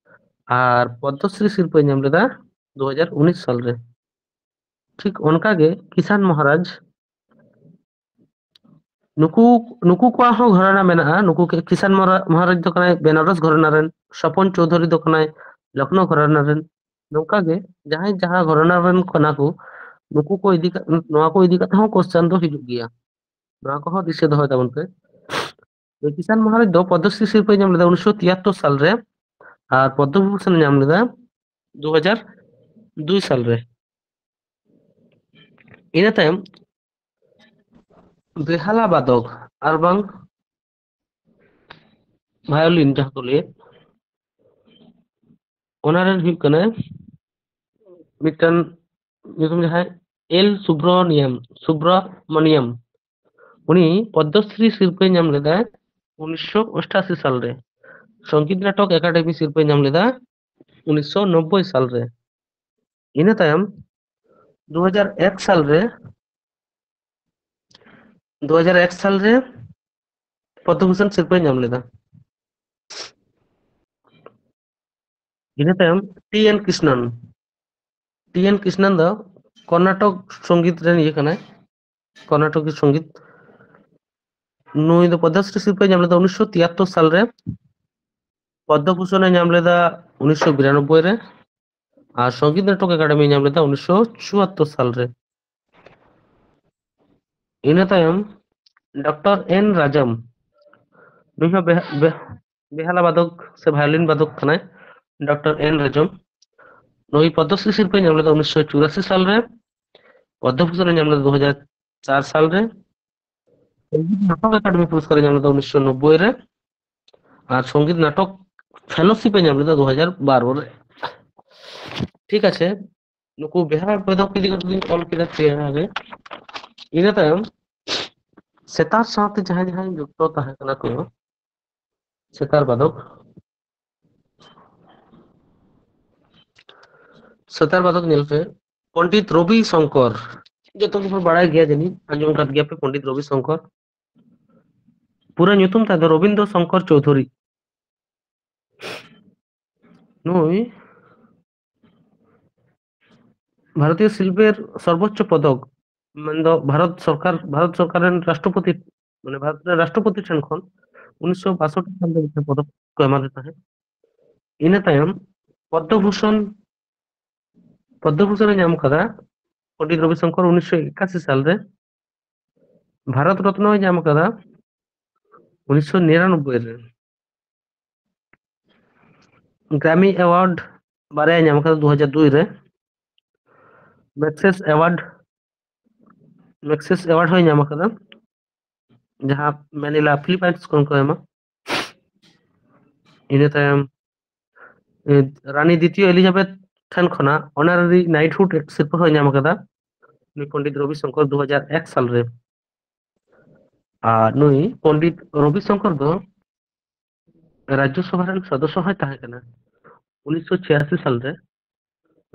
ᱟᱨ ᱯᱚᱫᱽᱢᱚᱥᱨᱤ ᱥᱤᱨᱯᱟᱹᱭ ᱧᱟᱢ ᱞᱮᱫᱟ ᱫᱩ ᱦᱟᱡᱟᱨ ᱩᱱᱤᱥ ᱥᱟᱞ ᱨᱮ᱾ ᱴᱷᱤᱠ ᱚᱱᱠᱟᱜᱮ ᱠᱤᱥᱟᱱ ᱢᱚᱦᱟᱨᱟᱡᱽ, ᱱᱩᱠᱩ, ᱱᱩᱠᱩ ᱠᱚᱣᱟᱜ ᱦᱚᱸ ᱜᱷᱚᱨᱟᱱᱟ ᱢᱮᱱᱟᱜᱼᱟ᱾ ᱱᱩᱠᱩ ᱠᱤ-, ᱠᱤᱥᱟᱱ ᱢᱚᱦᱟᱨᱟ-, ᱢᱚᱦᱟᱨᱟᱡᱽ ᱫᱚ ᱠᱟᱱᱟᱭ ᱵᱮᱱᱟᱨᱚᱥ ᱜᱷᱚᱨᱟᱱᱟ ᱨᱮᱱ, ᱥᱚᱯᱚᱱ ᱪᱳᱣᱫᱷᱩᱨᱤ ᱫᱚ ᱠᱟᱱᱟᱭ ᱞᱚᱠᱷᱱᱚ ᱜᱷᱚᱨᱟᱱᱟ ᱨᱮᱱ᱾ ᱱᱚᱝᱠᱟ ᱜᱮ ᱡᱟᱦᱟᱸᱭ ᱡᱟᱦᱟᱸ ᱜᱷᱚᱨᱟᱱᱟ ᱨᱮᱱ ᱠᱟᱱᱟ ᱠᱚ, ᱱᱩᱠᱩ ᱠᱚ ᱤᱫᱤ ᱠᱟ-, ᱱᱚᱣᱟ ᱠᱚ ᱤᱫᱤ ᱠᱟᱛᱮ ᱦᱚᱸ ᱠᱚᱥᱪᱟᱱ ᱫᱚ ᱦᱤᱡᱩᱜ ᱜᱮᱭᱟ᱾ ᱱᱚᱣᱟ ᱠᱚᱦᱚᱸ ᱫᱤᱥᱟᱹ ᱫᱚᱦᱚᱭ ᱛᱟᱵᱚᱱ ᱯᱮ᱾ ᱠᱤᱥᱟᱱ ᱢᱚᱦᱟᱨᱟᱡᱽ ᱫᱚ ᱯᱚᱫᱽᱢᱚᱥᱨᱤ ᱥᱤᱨᱯᱟᱹᱭ ᱧᱟᱢ ᱞᱮᱫᱟ ᱩᱱᱤᱥᱥᱚ ᱛᱤᱭᱟᱛᱛᱳᱨ ᱥᱟᱞ ᱨᱮ, ᱟᱨ ᱯᱚᱫᱽᱢᱚᱵᱷᱩᱥᱚᱱ ᱮ ᱧᱟᱢ ᱞᱮᱫᱟ ᱫᱩ ᱦᱟᱡᱟᱨ ᱫᱩᱭ ᱥᱟᱞ ᱨᱮ᱾ ᱤᱱᱟᱹ ᱛᱟᱭᱚᱢ ᱵᱮᱦᱟᱞᱟ ᱵᱟᱫᱚᱠ ᱟᱨ ᱵᱟᱝ ᱵᱷᱟᱭᱳᱞᱤᱱ ᱡᱟᱦᱟᱸ ᱠᱚ ᱞᱟᱹᱭᱮᱫ, ᱚᱱᱟ ᱨᱮᱱ ᱦᱩᱭᱩᱜ ᱠᱟᱱᱟᱭ ᱢᱤᱫᱴᱟᱝ ᱧᱩᱛᱩᱢ ᱡᱟᱦᱟᱸᱭ ᱮᱞ ᱥᱩᱵᱨᱚᱱᱤᱭᱟᱢ, ᱥᱩᱵᱨᱚᱢᱚᱱᱤᱭᱟᱢ᱾ ᱩᱱᱤ ᱯᱚᱫᱽᱢᱚᱥᱨᱤ ᱥᱤᱨᱯᱟᱹᱭ ᱧᱟᱢ ᱞᱮᱫᱟ ᱩᱱᱤᱥᱥᱚ ᱚᱥᱴᱟᱥᱤ ᱥᱟᱞᱨᱮ᱾ ᱥᱚᱝᱜᱤᱛ ᱱᱟᱴᱚᱠ ᱮᱠᱟᱰᱮᱢᱤ ᱥᱤᱨᱯᱟᱹᱭ ᱧᱟᱢ ᱞᱮᱫᱟ ᱩᱱᱤᱥᱥᱚ ᱱᱚᱵᱵᱳᱭ ᱥᱟᱞᱨᱮ᱾ ᱤᱱᱟᱹ ᱛᱟᱭᱚᱢ ᱫᱩ ᱦᱟᱡᱟᱨ ᱮᱠ ᱥᱟᱞᱨᱮ, ᱫᱩ ᱦᱟᱡᱟᱨ ᱮᱠ ᱥᱟᱞᱨᱮ ᱯᱚᱫᱽᱢᱚᱵᱷᱩᱥᱚᱱ ᱥᱤᱨᱯᱟᱹᱭ ᱧᱟᱢ ᱞᱮᱫᱟ᱾ ᱤᱱᱟᱹ ᱛᱟᱭᱚᱢ ᱴᱤ ᱮᱱ ᱠᱨᱤᱥᱱᱟᱱ᱾ ᱴᱤ ᱮᱱ ᱠᱨᱤᱥᱱᱟᱱ ᱫᱚ ᱠᱚᱨᱱᱟᱴᱚᱠ ᱥᱚᱝᱜᱤᱛ ᱨᱮᱱ ᱤᱭᱟᱹ ᱠᱟᱱᱟᱭ, ᱠᱚᱨᱱᱟᱴᱚᱠᱤ ᱥᱚᱝᱜᱤᱛ᱾ ᱱᱩᱭ ᱫᱚ ᱯᱚᱫᱽᱢᱚᱥᱨᱤ ᱥᱤᱨᱯᱟᱹᱭ ᱧᱟᱢ ᱞᱮᱫᱟ ᱩᱱᱤᱥᱥᱚ ᱛᱤᱭᱟᱛᱛᱳᱨ ᱥᱟᱞᱨᱮ, ᱯᱚᱫᱽᱢᱚᱵᱷᱩᱥᱚᱱᱮ ᱧᱟᱢ ᱞᱮᱫᱟ ᱩᱱᱤᱥᱥᱚ ᱵᱤᱨᱟᱱᱚᱵᱵᱳᱭ ᱨᱮ, ᱟᱨ ᱥᱚᱝᱜᱤᱛ ᱱᱟᱴᱚᱠ ᱮᱠᱟᱰᱮᱢᱤ ᱧᱟᱢ ᱞᱮᱫᱟ ᱩᱱᱤᱥᱥᱚ ᱪᱩᱣᱟᱛᱛᱳᱨ ᱥᱟᱞᱨᱮ᱾ ᱤᱱᱟᱹ ᱛᱟᱭᱚᱢ ᱰᱚᱠᱴᱚᱨ ᱮᱱ ᱨᱟᱡᱚᱢ, ᱱᱩᱭ ᱦᱚᱸ ᱵᱮᱦ-, ᱵᱮᱦ-, ᱵᱮᱦᱟᱞᱟ ᱵᱟᱫᱚᱠ ᱥᱮ ᱵᱷᱟᱭᱳᱞᱤᱱ ᱵᱟᱫᱚᱠ ᱠᱟᱱᱟᱭ, ᱰᱚᱠᱴᱚᱨ ᱮᱱ ᱨᱟᱡᱚᱢ᱾ ᱱᱩᱭ ᱯᱚᱫᱽᱢᱚᱥᱨᱤ ᱥᱤᱨᱯᱟᱹᱭ ᱧᱟᱢ ᱞᱮᱫᱟ ᱩᱱᱤᱥᱥᱚ ᱪᱩᱨᱟᱥᱤ ᱥᱟᱞᱨᱮ, ᱯᱚᱫᱽᱢᱚᱵᱷᱩᱥᱚᱱᱮ ᱧᱟᱢ ᱞᱮᱫᱟ ᱫᱩ ᱦᱟᱡᱟᱨ ᱪᱟᱨ ᱥᱟᱞᱨᱮ, ᱥᱚᱝᱜᱤᱛ ᱱᱟᱴᱚᱠ ᱮᱠᱟᱰᱮᱢᱤ ᱯᱩᱨᱚᱥᱠᱟᱨᱮ ᱧᱟᱢ ᱞᱮᱫᱟ ᱩᱱᱤᱥᱥᱚ ᱱᱚᱵᱵᱳᱭ ᱨᱮ, ᱟᱨ ᱥᱚᱝᱜᱤᱛ ᱱᱟᱴᱚᱠ ᱯᱷᱮᱞᱳᱥᱤᱯ ᱮ ᱧᱟᱢ ᱞᱮᱫᱟ ᱫᱩ ᱦᱟᱡᱟᱨ ᱵᱟᱨᱚ ᱨᱮ᱾ ᱴᱷᱤᱠ ᱟᱪᱷᱮ, ᱱᱩᱠᱩ ᱵᱮᱦᱟᱞᱟ ᱵᱟᱫᱚᱠ ᱤᱫᱤ ᱠᱟᱛᱮ ᱞᱤᱧ ᱚᱞ ᱠᱮᱫᱟ ᱪᱮᱦᱨᱟ ᱜᱮ᱾ ᱤᱱᱟᱹ ᱛᱟᱭᱚᱢ ᱥᱮᱛᱟᱨ ᱥᱟᱶᱛᱮ ᱡᱟᱦᱟᱸᱭ ᱡᱟᱦᱟᱸᱭ ᱡᱩᱠᱛᱚ ᱛᱟᱦᱮᱸ ᱠᱟᱱᱟ ᱠᱚ, ᱥᱮᱛᱟᱨ ᱵᱟᱫᱚᱠ, ᱥᱮᱛᱟᱨ ᱵᱟᱫᱚᱠ ᱧᱮᱞ ᱯᱮ, ᱯᱚᱱᱰᱤᱛ ᱨᱚᱵᱤ ᱥᱚᱝᱠᱚᱨ, ᱡᱚᱛᱚ ᱜᱮᱯᱮ ᱵᱟᱲᱟᱭ ᱜᱮᱭᱟ ᱡᱟᱹᱱᱤᱡ, ᱟᱸᱡᱚᱢ ᱟᱠᱟᱫ ᱜᱮᱭᱟ ᱯᱮ ᱯᱚᱱᱰᱤᱛ ᱨᱚᱵᱤ ᱥᱚᱝᱠᱚᱨ᱾ ᱯᱩᱨᱟᱹ ᱧᱩᱛᱩᱢ ᱛᱟᱭ ᱫᱚ ᱨᱚᱵᱤᱱᱫᱨᱚ ᱥᱚᱝᱠᱚᱨ ᱪᱳᱣᱫᱷᱩᱨᱤ᱾ ᱱᱩᱭ ᱵᱷᱟᱨᱚᱛᱤᱭᱚ ᱥᱤᱞᱯᱮᱨ ᱥᱚᱨᱵᱳᱪᱪᱚ ᱯᱚᱫᱚᱠ, ᱢᱮᱱᱫᱚ ᱵᱷᱟᱨᱚᱛ ᱥᱚᱨᱠᱟᱨ, ᱵᱷᱟᱨᱚᱛ ᱥᱚᱨᱠᱟᱨ ᱨᱮᱱ ᱨᱟᱥᱴᱨᱚᱯᱚᱛᱤ, ᱢᱟᱱᱮ ᱵᱷᱟᱨᱚᱛ ᱨᱮᱱ ᱨᱟᱥᱴᱨᱚᱯᱚᱛᱤ ᱴᱷᱮᱱ ᱠᱷᱚᱱ ᱩᱱᱤᱥᱥᱚ ᱵᱟᱥᱚᱴᱴᱤ ᱥᱟᱞ ᱨᱮ ᱢᱤᱫᱴᱟᱝ ᱯᱚᱫᱚᱠ ᱠᱚ ᱮᱢᱟᱫᱮ ᱛᱟᱦᱮᱸᱫ᱾ ᱤᱱᱟᱹ ᱛᱟᱭᱚᱢ ᱯᱚᱫᱽᱢᱚᱵᱷᱩᱥᱚᱱ, ᱯᱚᱫᱽᱢᱚᱵᱷᱩᱥᱚᱱ ᱮ ᱧᱟᱢ ᱠᱟᱫᱟ ᱯᱚᱱᱰᱤᱛ ᱨᱚᱵᱤ ᱥᱚᱝᱠᱚᱨ ᱩᱱᱤᱥᱥᱚ ᱮᱠᱟᱥᱤ ᱥᱟᱞ ᱨᱮ᱾ ᱵᱷᱟᱨᱚᱛ ᱨᱚᱛᱱᱚᱭ ᱧᱟᱢ ᱠᱟᱫᱟ ᱩᱱᱤᱥᱥᱚ ᱱᱤᱨᱟᱱᱚᱵᱵᱳᱭ ᱨᱮ᱾ ᱜᱨᱟᱢᱤ ᱮᱣᱟᱨᱰ ᱵᱟᱨᱭᱟᱭ ᱧᱟᱢ ᱠᱟᱫᱟ ᱫᱩ ᱦᱟᱡᱟᱨ ᱫᱩᱭ ᱨᱮ, ᱢᱮᱜᱥᱮᱥ ᱮᱣᱟᱨᱰ ᱢᱮᱜᱽᱥᱮᱥ ᱮᱣᱟᱨᱰ ᱦᱚᱸᱭ ᱧᱟᱢ ᱟᱠᱟᱫᱟ, ᱡᱟᱦᱟᱸ ᱢᱮᱱᱤᱞᱟ ᱯᱷᱤᱞᱤᱯᱟᱭᱤᱱᱥ ᱠᱷᱚᱱ ᱠᱚ ᱮᱢᱟ᱾ ᱤᱱᱟᱹ ᱛᱟᱭᱚᱢ ᱮ, ᱨᱟᱱᱤ ᱫᱤᱛᱤᱭᱚ ᱮᱞᱤᱡᱟᱵᱮᱛ ᱴᱷᱮᱱ ᱠᱷᱚᱱᱟᱜ ᱚᱱᱟᱨᱟᱨᱤ ᱱᱟᱭᱤᱴᱦᱩᱰ ᱥᱤᱨᱯᱟᱹ ᱦᱚᱸᱭ ᱧᱟᱢ ᱟᱠᱟᱫᱟ ᱱᱩᱭ ᱯᱚᱱᱰᱤᱛ ᱨᱚᱵᱤ ᱥᱚᱝᱠᱚᱨ ᱫᱩ ᱦᱟᱡᱟᱨ ᱮᱠ ᱥᱟᱞ ᱨᱮ᱾ ᱟᱨ ᱱᱩᱭ ᱯᱚᱱᱰᱤᱛ ᱨᱚᱵᱤ ᱥᱚᱝᱠᱚᱨ ᱫᱚ ᱨᱟᱡᱽᱡᱚ ᱥᱚᱵᱷᱟ ᱨᱮᱱ ᱥᱚᱫᱚᱥᱥᱚ ᱦᱚᱸᱭ ᱛᱟᱦᱮᱸ ᱠᱟᱱᱟ᱾ ᱩᱱᱤᱥᱥᱚ ᱪᱷᱤᱭᱟᱥᱤ ᱥᱟᱞ ᱨᱮ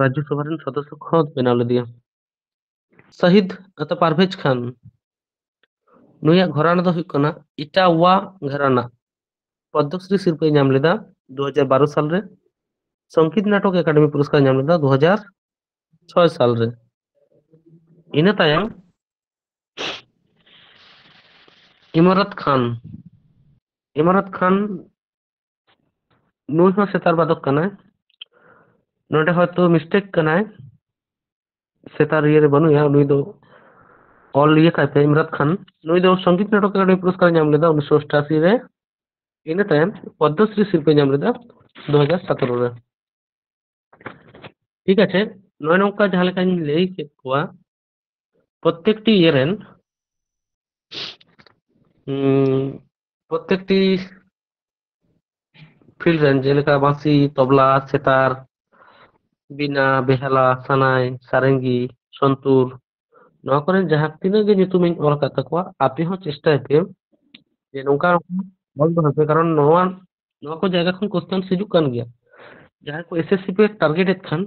ᱨᱟᱡᱽᱡᱚ ᱥᱚᱵᱷᱟ ᱨᱮᱱ ᱥᱚᱫᱚᱥᱥᱚ ᱠᱚ ᱵᱮᱱᱟᱣ ᱞᱮᱫᱮᱭᱟ᱾ ᱥᱟᱦᱤᱫ ᱟᱛᱟ ᱯᱟᱨᱵᱷᱮᱡᱽ ᱠᱷᱟᱱ, ᱱᱩᱭᱟᱜ ᱜᱷᱚᱨᱟᱱᱟ ᱫᱚ ᱦᱩᱭᱩᱜ ᱠᱟᱱᱟ ᱤᱴᱟᱣᱟ ᱜᱷᱚᱨᱟᱱᱟ᱾ ᱯᱚᱫᱽᱢᱚᱥᱨᱤ ᱥᱤᱨᱯᱟᱹᱭ ᱧᱟᱢ ᱞᱮᱫᱟ ᱫᱩ ᱦᱟᱡᱟᱨ ᱵᱟᱨᱚ ᱥᱟᱞ ᱨᱮ᱾ ᱥᱚᱝᱜᱤᱛ ᱱᱟᱴᱚᱠ ᱮᱠᱟᱰᱮᱢᱤ ᱯᱩᱨᱚᱥᱠᱟᱨ ᱧᱟᱢ ᱞᱮᱫᱟ ᱫᱩ ᱦᱟᱡᱟᱨ ᱪᱷᱚᱭ ᱥᱟᱞ ᱨᱮ᱾ ᱤᱱᱟᱹ ᱛᱟᱭᱚᱢ ᱤᱢᱟᱨᱟᱛ ᱠᱷᱟᱱ, ᱤᱢᱟᱨᱟᱛ ᱠᱷᱟᱱ ᱱᱩᱭ ᱦᱚᱸ ᱥᱮᱛᱟᱨ ᱵᱟᱫᱚᱠ ᱠᱟᱱᱟᱭ᱾ ᱱᱚᱰᱮ ᱦᱚᱭᱛᱳ ᱢᱤᱥᱴᱮᱠ ᱠᱟᱱᱟᱭ, ᱥᱮᱛᱟᱨ ᱤᱭᱟᱹ ᱨᱮ ᱵᱟᱹᱱᱩᱭᱟ᱾ ᱱᱩᱭ ᱫᱚ ᱚᱞ ᱤᱭᱟᱹ ᱠᱟᱭ ᱯᱮ, ᱤᱢᱨᱟᱛ ᱠᱷᱟᱱ᱾ ᱱᱩᱭ ᱫᱚ ᱥᱚᱝᱜᱤᱛ ᱱᱟᱴᱚᱠ ᱮᱠᱟᱰᱮᱢᱤ ᱯᱩᱨᱚᱥᱠᱟᱨ ᱧᱟᱢ ᱞᱮᱫᱟ ᱩᱱᱤᱥᱥᱚ ᱚᱥᱴᱟᱥᱤ ᱨᱮ᱾ ᱤᱱᱟᱹ ᱛᱟᱭᱚᱢ ᱯᱚᱫᱽᱢᱚᱥᱨᱤ ᱥᱤᱨᱯᱟᱹ ᱧᱟᱢ ᱞᱮᱫᱟ ᱫᱩ ᱦᱟᱡᱟᱨ ᱥᱟᱛᱮᱨᱚ ᱨᱮ᱾ ᱴᱷᱤᱠ ᱟᱪᱷᱮ, ᱱᱚᱜᱼᱚᱭ ᱱᱚᱝᱠᱟ ᱡᱟᱦᱟᱸ ᱞᱮᱠᱟᱧ ᱞᱟᱹᱭ ᱠᱮᱫ ᱠᱚᱣᱟ, ᱯᱨᱚᱛᱮᱠᱴᱤ ᱤᱭᱟᱹ ᱨᱮᱱ, ᱩᱸ, ᱯᱨᱚᱛᱮᱠᱴᱤ ᱯᱷᱤᱞᱰ ᱨᱮᱱ, ᱡᱮᱞᱮᱠᱟ ᱵᱟᱸᱥᱤ, ᱛᱚᱵᱞᱟ, ᱥᱮᱛᱟᱨ, ᱵᱤᱱᱟ, ᱵᱮᱦᱟᱞᱟ, ᱥᱟᱱᱟᱭ, ᱥᱟᱨᱮᱝᱜᱤ, ᱥᱚᱱᱛᱩᱨ, ᱱᱚᱣᱟ ᱠᱚᱨᱮᱱ ᱡᱟᱦᱟᱸ ᱛᱤᱱᱟᱹᱜ ᱜᱮ ᱧᱩᱛᱩᱢᱤᱧ ᱚᱞ ᱟᱠᱟᱫ ᱛᱟᱠᱚᱣᱟ, ᱟᱯᱮ ᱦᱚᱸ ᱪᱮᱥᱴᱟᱭ ᱯᱮ ᱡᱮ ᱱᱚᱝᱠᱟ ᱚᱞ ᱫᱚᱦᱚᱭ ᱯᱮ, ᱠᱟᱨᱚᱱ ᱱᱚᱣᱟ, ᱱᱚᱣᱟ ᱠᱚ ᱡᱟᱭᱜᱟ ᱠᱷᱚᱱ ᱠᱚᱥᱪᱮᱱ ᱦᱤᱡᱩᱜ ᱠᱟᱱ ᱜᱮᱭᱟ᱾ ᱡᱟᱦᱟᱸᱭ ᱠᱚ ᱮᱥ ᱮᱥ ᱥᱤ ᱯᱮ ᱴᱟᱨᱜᱮᱴ ᱮᱫ ᱠᱷᱟᱱ,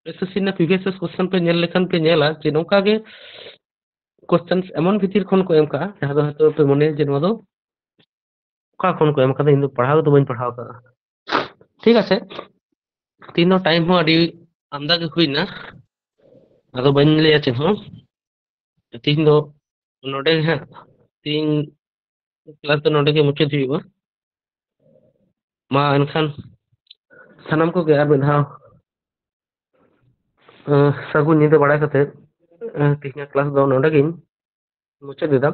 ᱮᱥ ᱮᱥ ᱥᱤ ᱨᱮᱱᱟᱜ ᱯᱨᱤᱵᱷᱤᱭᱟᱥ ᱤᱭᱟᱨ ᱠᱚᱥᱪᱮᱱ ᱯᱮ ᱧᱮᱞ ᱞᱮᱠᱷᱟᱱ ᱯᱮ ᱧᱮᱞᱟ ᱡᱮ ᱱᱚᱝᱠᱟ ᱜᱮ ᱠᱚᱥᱪᱮᱱ ᱮᱢᱚᱱ ᱵᱷᱤᱛᱤᱨ ᱠᱷᱚᱱ ᱠᱚ ᱮᱢ ᱠᱟᱜᱼᱟ, ᱡᱟᱦᱟᱸ ᱫᱚ ᱦᱚᱭᱛᱳ ᱯᱮ ᱢᱚᱱᱮᱭᱟ ᱡᱮ ᱱᱚᱣᱟ ᱫᱚ ᱚᱠᱟ ᱠᱷᱚᱱ ᱠᱚ ᱮᱢ ᱠᱟᱫᱟ, ᱤᱧ ᱫᱚ ᱯᱟᱲᱦᱟᱣ ᱫᱚ ᱵᱟᱹᱧ ᱯᱟᱲᱦᱟᱣ ᱠᱟᱫᱟ᱾ ᱴᱷᱤᱠ ᱟᱪᱷᱮ, ᱛᱤᱦᱤᱧ ᱫᱚ ᱴᱟᱭᱤᱢ ᱦᱚᱸ ᱟᱹᱰᱤ ᱟᱢᱫᱟ ᱜᱮ ᱦᱩᱭᱱᱟ, ᱟᱫᱚ ᱵᱟᱹᱧ ᱞᱟᱹᱭᱟ ᱪᱮᱫ ᱦᱚᱸ᱾ ᱛᱤᱦᱤᱧ ᱫᱚ ᱱᱚᱰᱮ ᱜᱮ ᱦᱟᱸᱜ, ᱛᱤᱦᱤᱧ ᱠᱞᱟᱥ ᱫᱚ ᱱᱚᱰᱮ ᱜᱮ ᱢᱩᱪᱟᱹᱫ ᱦᱩᱭᱩᱜᱼᱟ᱾ ᱢᱟ ᱮᱱᱠᱷᱟᱱ ᱥᱟᱱᱟᱢ ᱠᱚᱜᱮ ᱟᱨ ᱢᱤᱫ ᱫᱷᱟᱣ, ᱮᱸ, ᱥᱟᱹᱜᱩᱱ ᱧᱤᱫᱟᱹ ᱵᱟᱲᱟᱭ ᱠᱟᱛᱮ, ᱮᱸ, ᱛᱤᱦᱤᱧᱟᱜ ᱠᱞᱟᱥ ᱫᱚ ᱱᱚᱰᱮ ᱜᱤᱧ ᱢᱩᱪᱟᱹᱫ ᱮᱫᱟ᱾